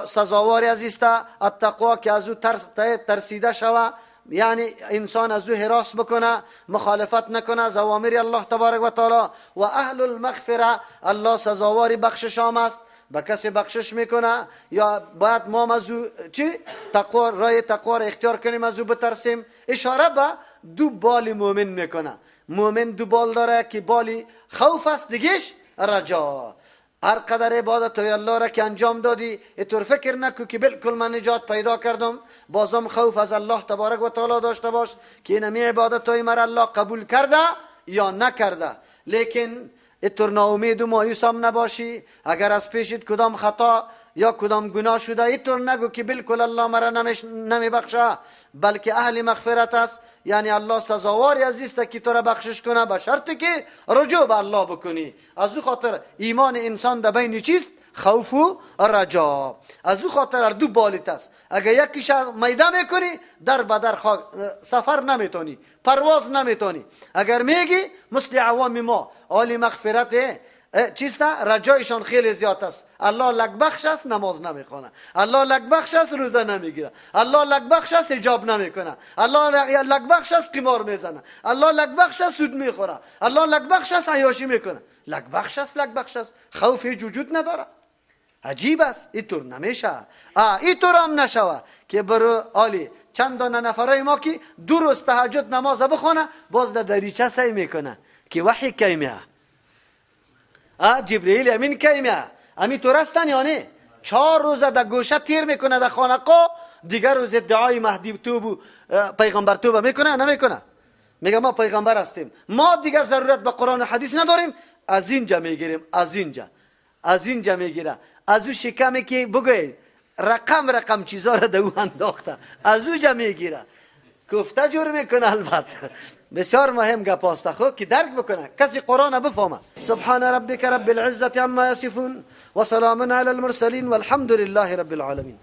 سزاوار عزیزته التقوا، که از او ترسیده شوه، یعنی انسان از او هراس بکنه، مخالفت نکنه از اوامر الله تبارک و تعالی. و اهل المغفره، الله سزاوار بخشش هم است، به کسی بخشش میکنه. یا باید ما از او چی؟ تقوا، رای تقوا را اختیار کنیم، از او بترسیم. اشاره به دو بال مؤمن میکنه. مؤمن دو بال داره که بالی خوف است، دیگهش رجا. هر قدر عبادت های الله را که انجام دادی، اینطور فکر نکو که بالکل من نجات پیدا کردم، بازم خوف از الله تبارک و تعالی داشته باش که اینمی عبادت های مرا الله قبول کرده یا نکرده. لیکن اینطور ناامید و مایوس هم نباشی. اگر از پیشت کدام خطا یا کدام گناه شده، اینطور نگو که بالکل الله مرا نمیبخشه، بلکه اهل مغفرت است. یعنی الله سزاوار عزیز که تو را بخشش کنه، به شرطی که رجوع به الله بکنی. از او خاطر ایمان انسان در بین چیست؟ خوف و رجا. از او خاطر هر دو بالیت است. اگر یکیش میده میکنی، در به در سفر نمیتونی، پرواز نمیتونی. اگر میگی مثل عوام ما اهل مغفرت چیست؟ رجایشان خیلی زیاد است. الله لک بخش است، نماز نمیخونه. الله لک بخش است، روزه نمیگیره. الله لک بخش است، حجاب نمیکنه. الله لک بخش است، قمار میزنه. الله لک بخش است، سود میخوره. الله لک بخش است، عیاشی میکنه. لک بخش است، لک بخش است، خوف هیچ وجود نداره. عجیب است. اینطور نمیشه، اینطور هم نشوه که برو عالی چند دانه نفرای ما که دو روز تهجد نماز بخونه، باز در دریچه سعی میکنه که وحی کی میه، جبرئیل امین کی میه. امی تو رستن یا نه؟ 4 روزه در گوشه تیر میکنه در خانقاه، دیگر روز ادعای مهدی توب و پیغمبر توبه میکنه نمیکنه؟ میگه ما پیغمبر هستیم، ما دیگه ضرورت به قرآن و حدیث نداریم. از اینجا میگیریم، از اینجا، از اینجا میگیره، از او شکمی که بگوید رقم رقم چیزا را در او انداخته، از اوجا میگیره، کوفته جور میکنه. البته بسیار مهم گپ است خو که درک بکنه کسی قرآن بفهمه. سبحان ربک رب العزة عما یصفون و سلام علی المرسلین والحمد لله رب العالمین.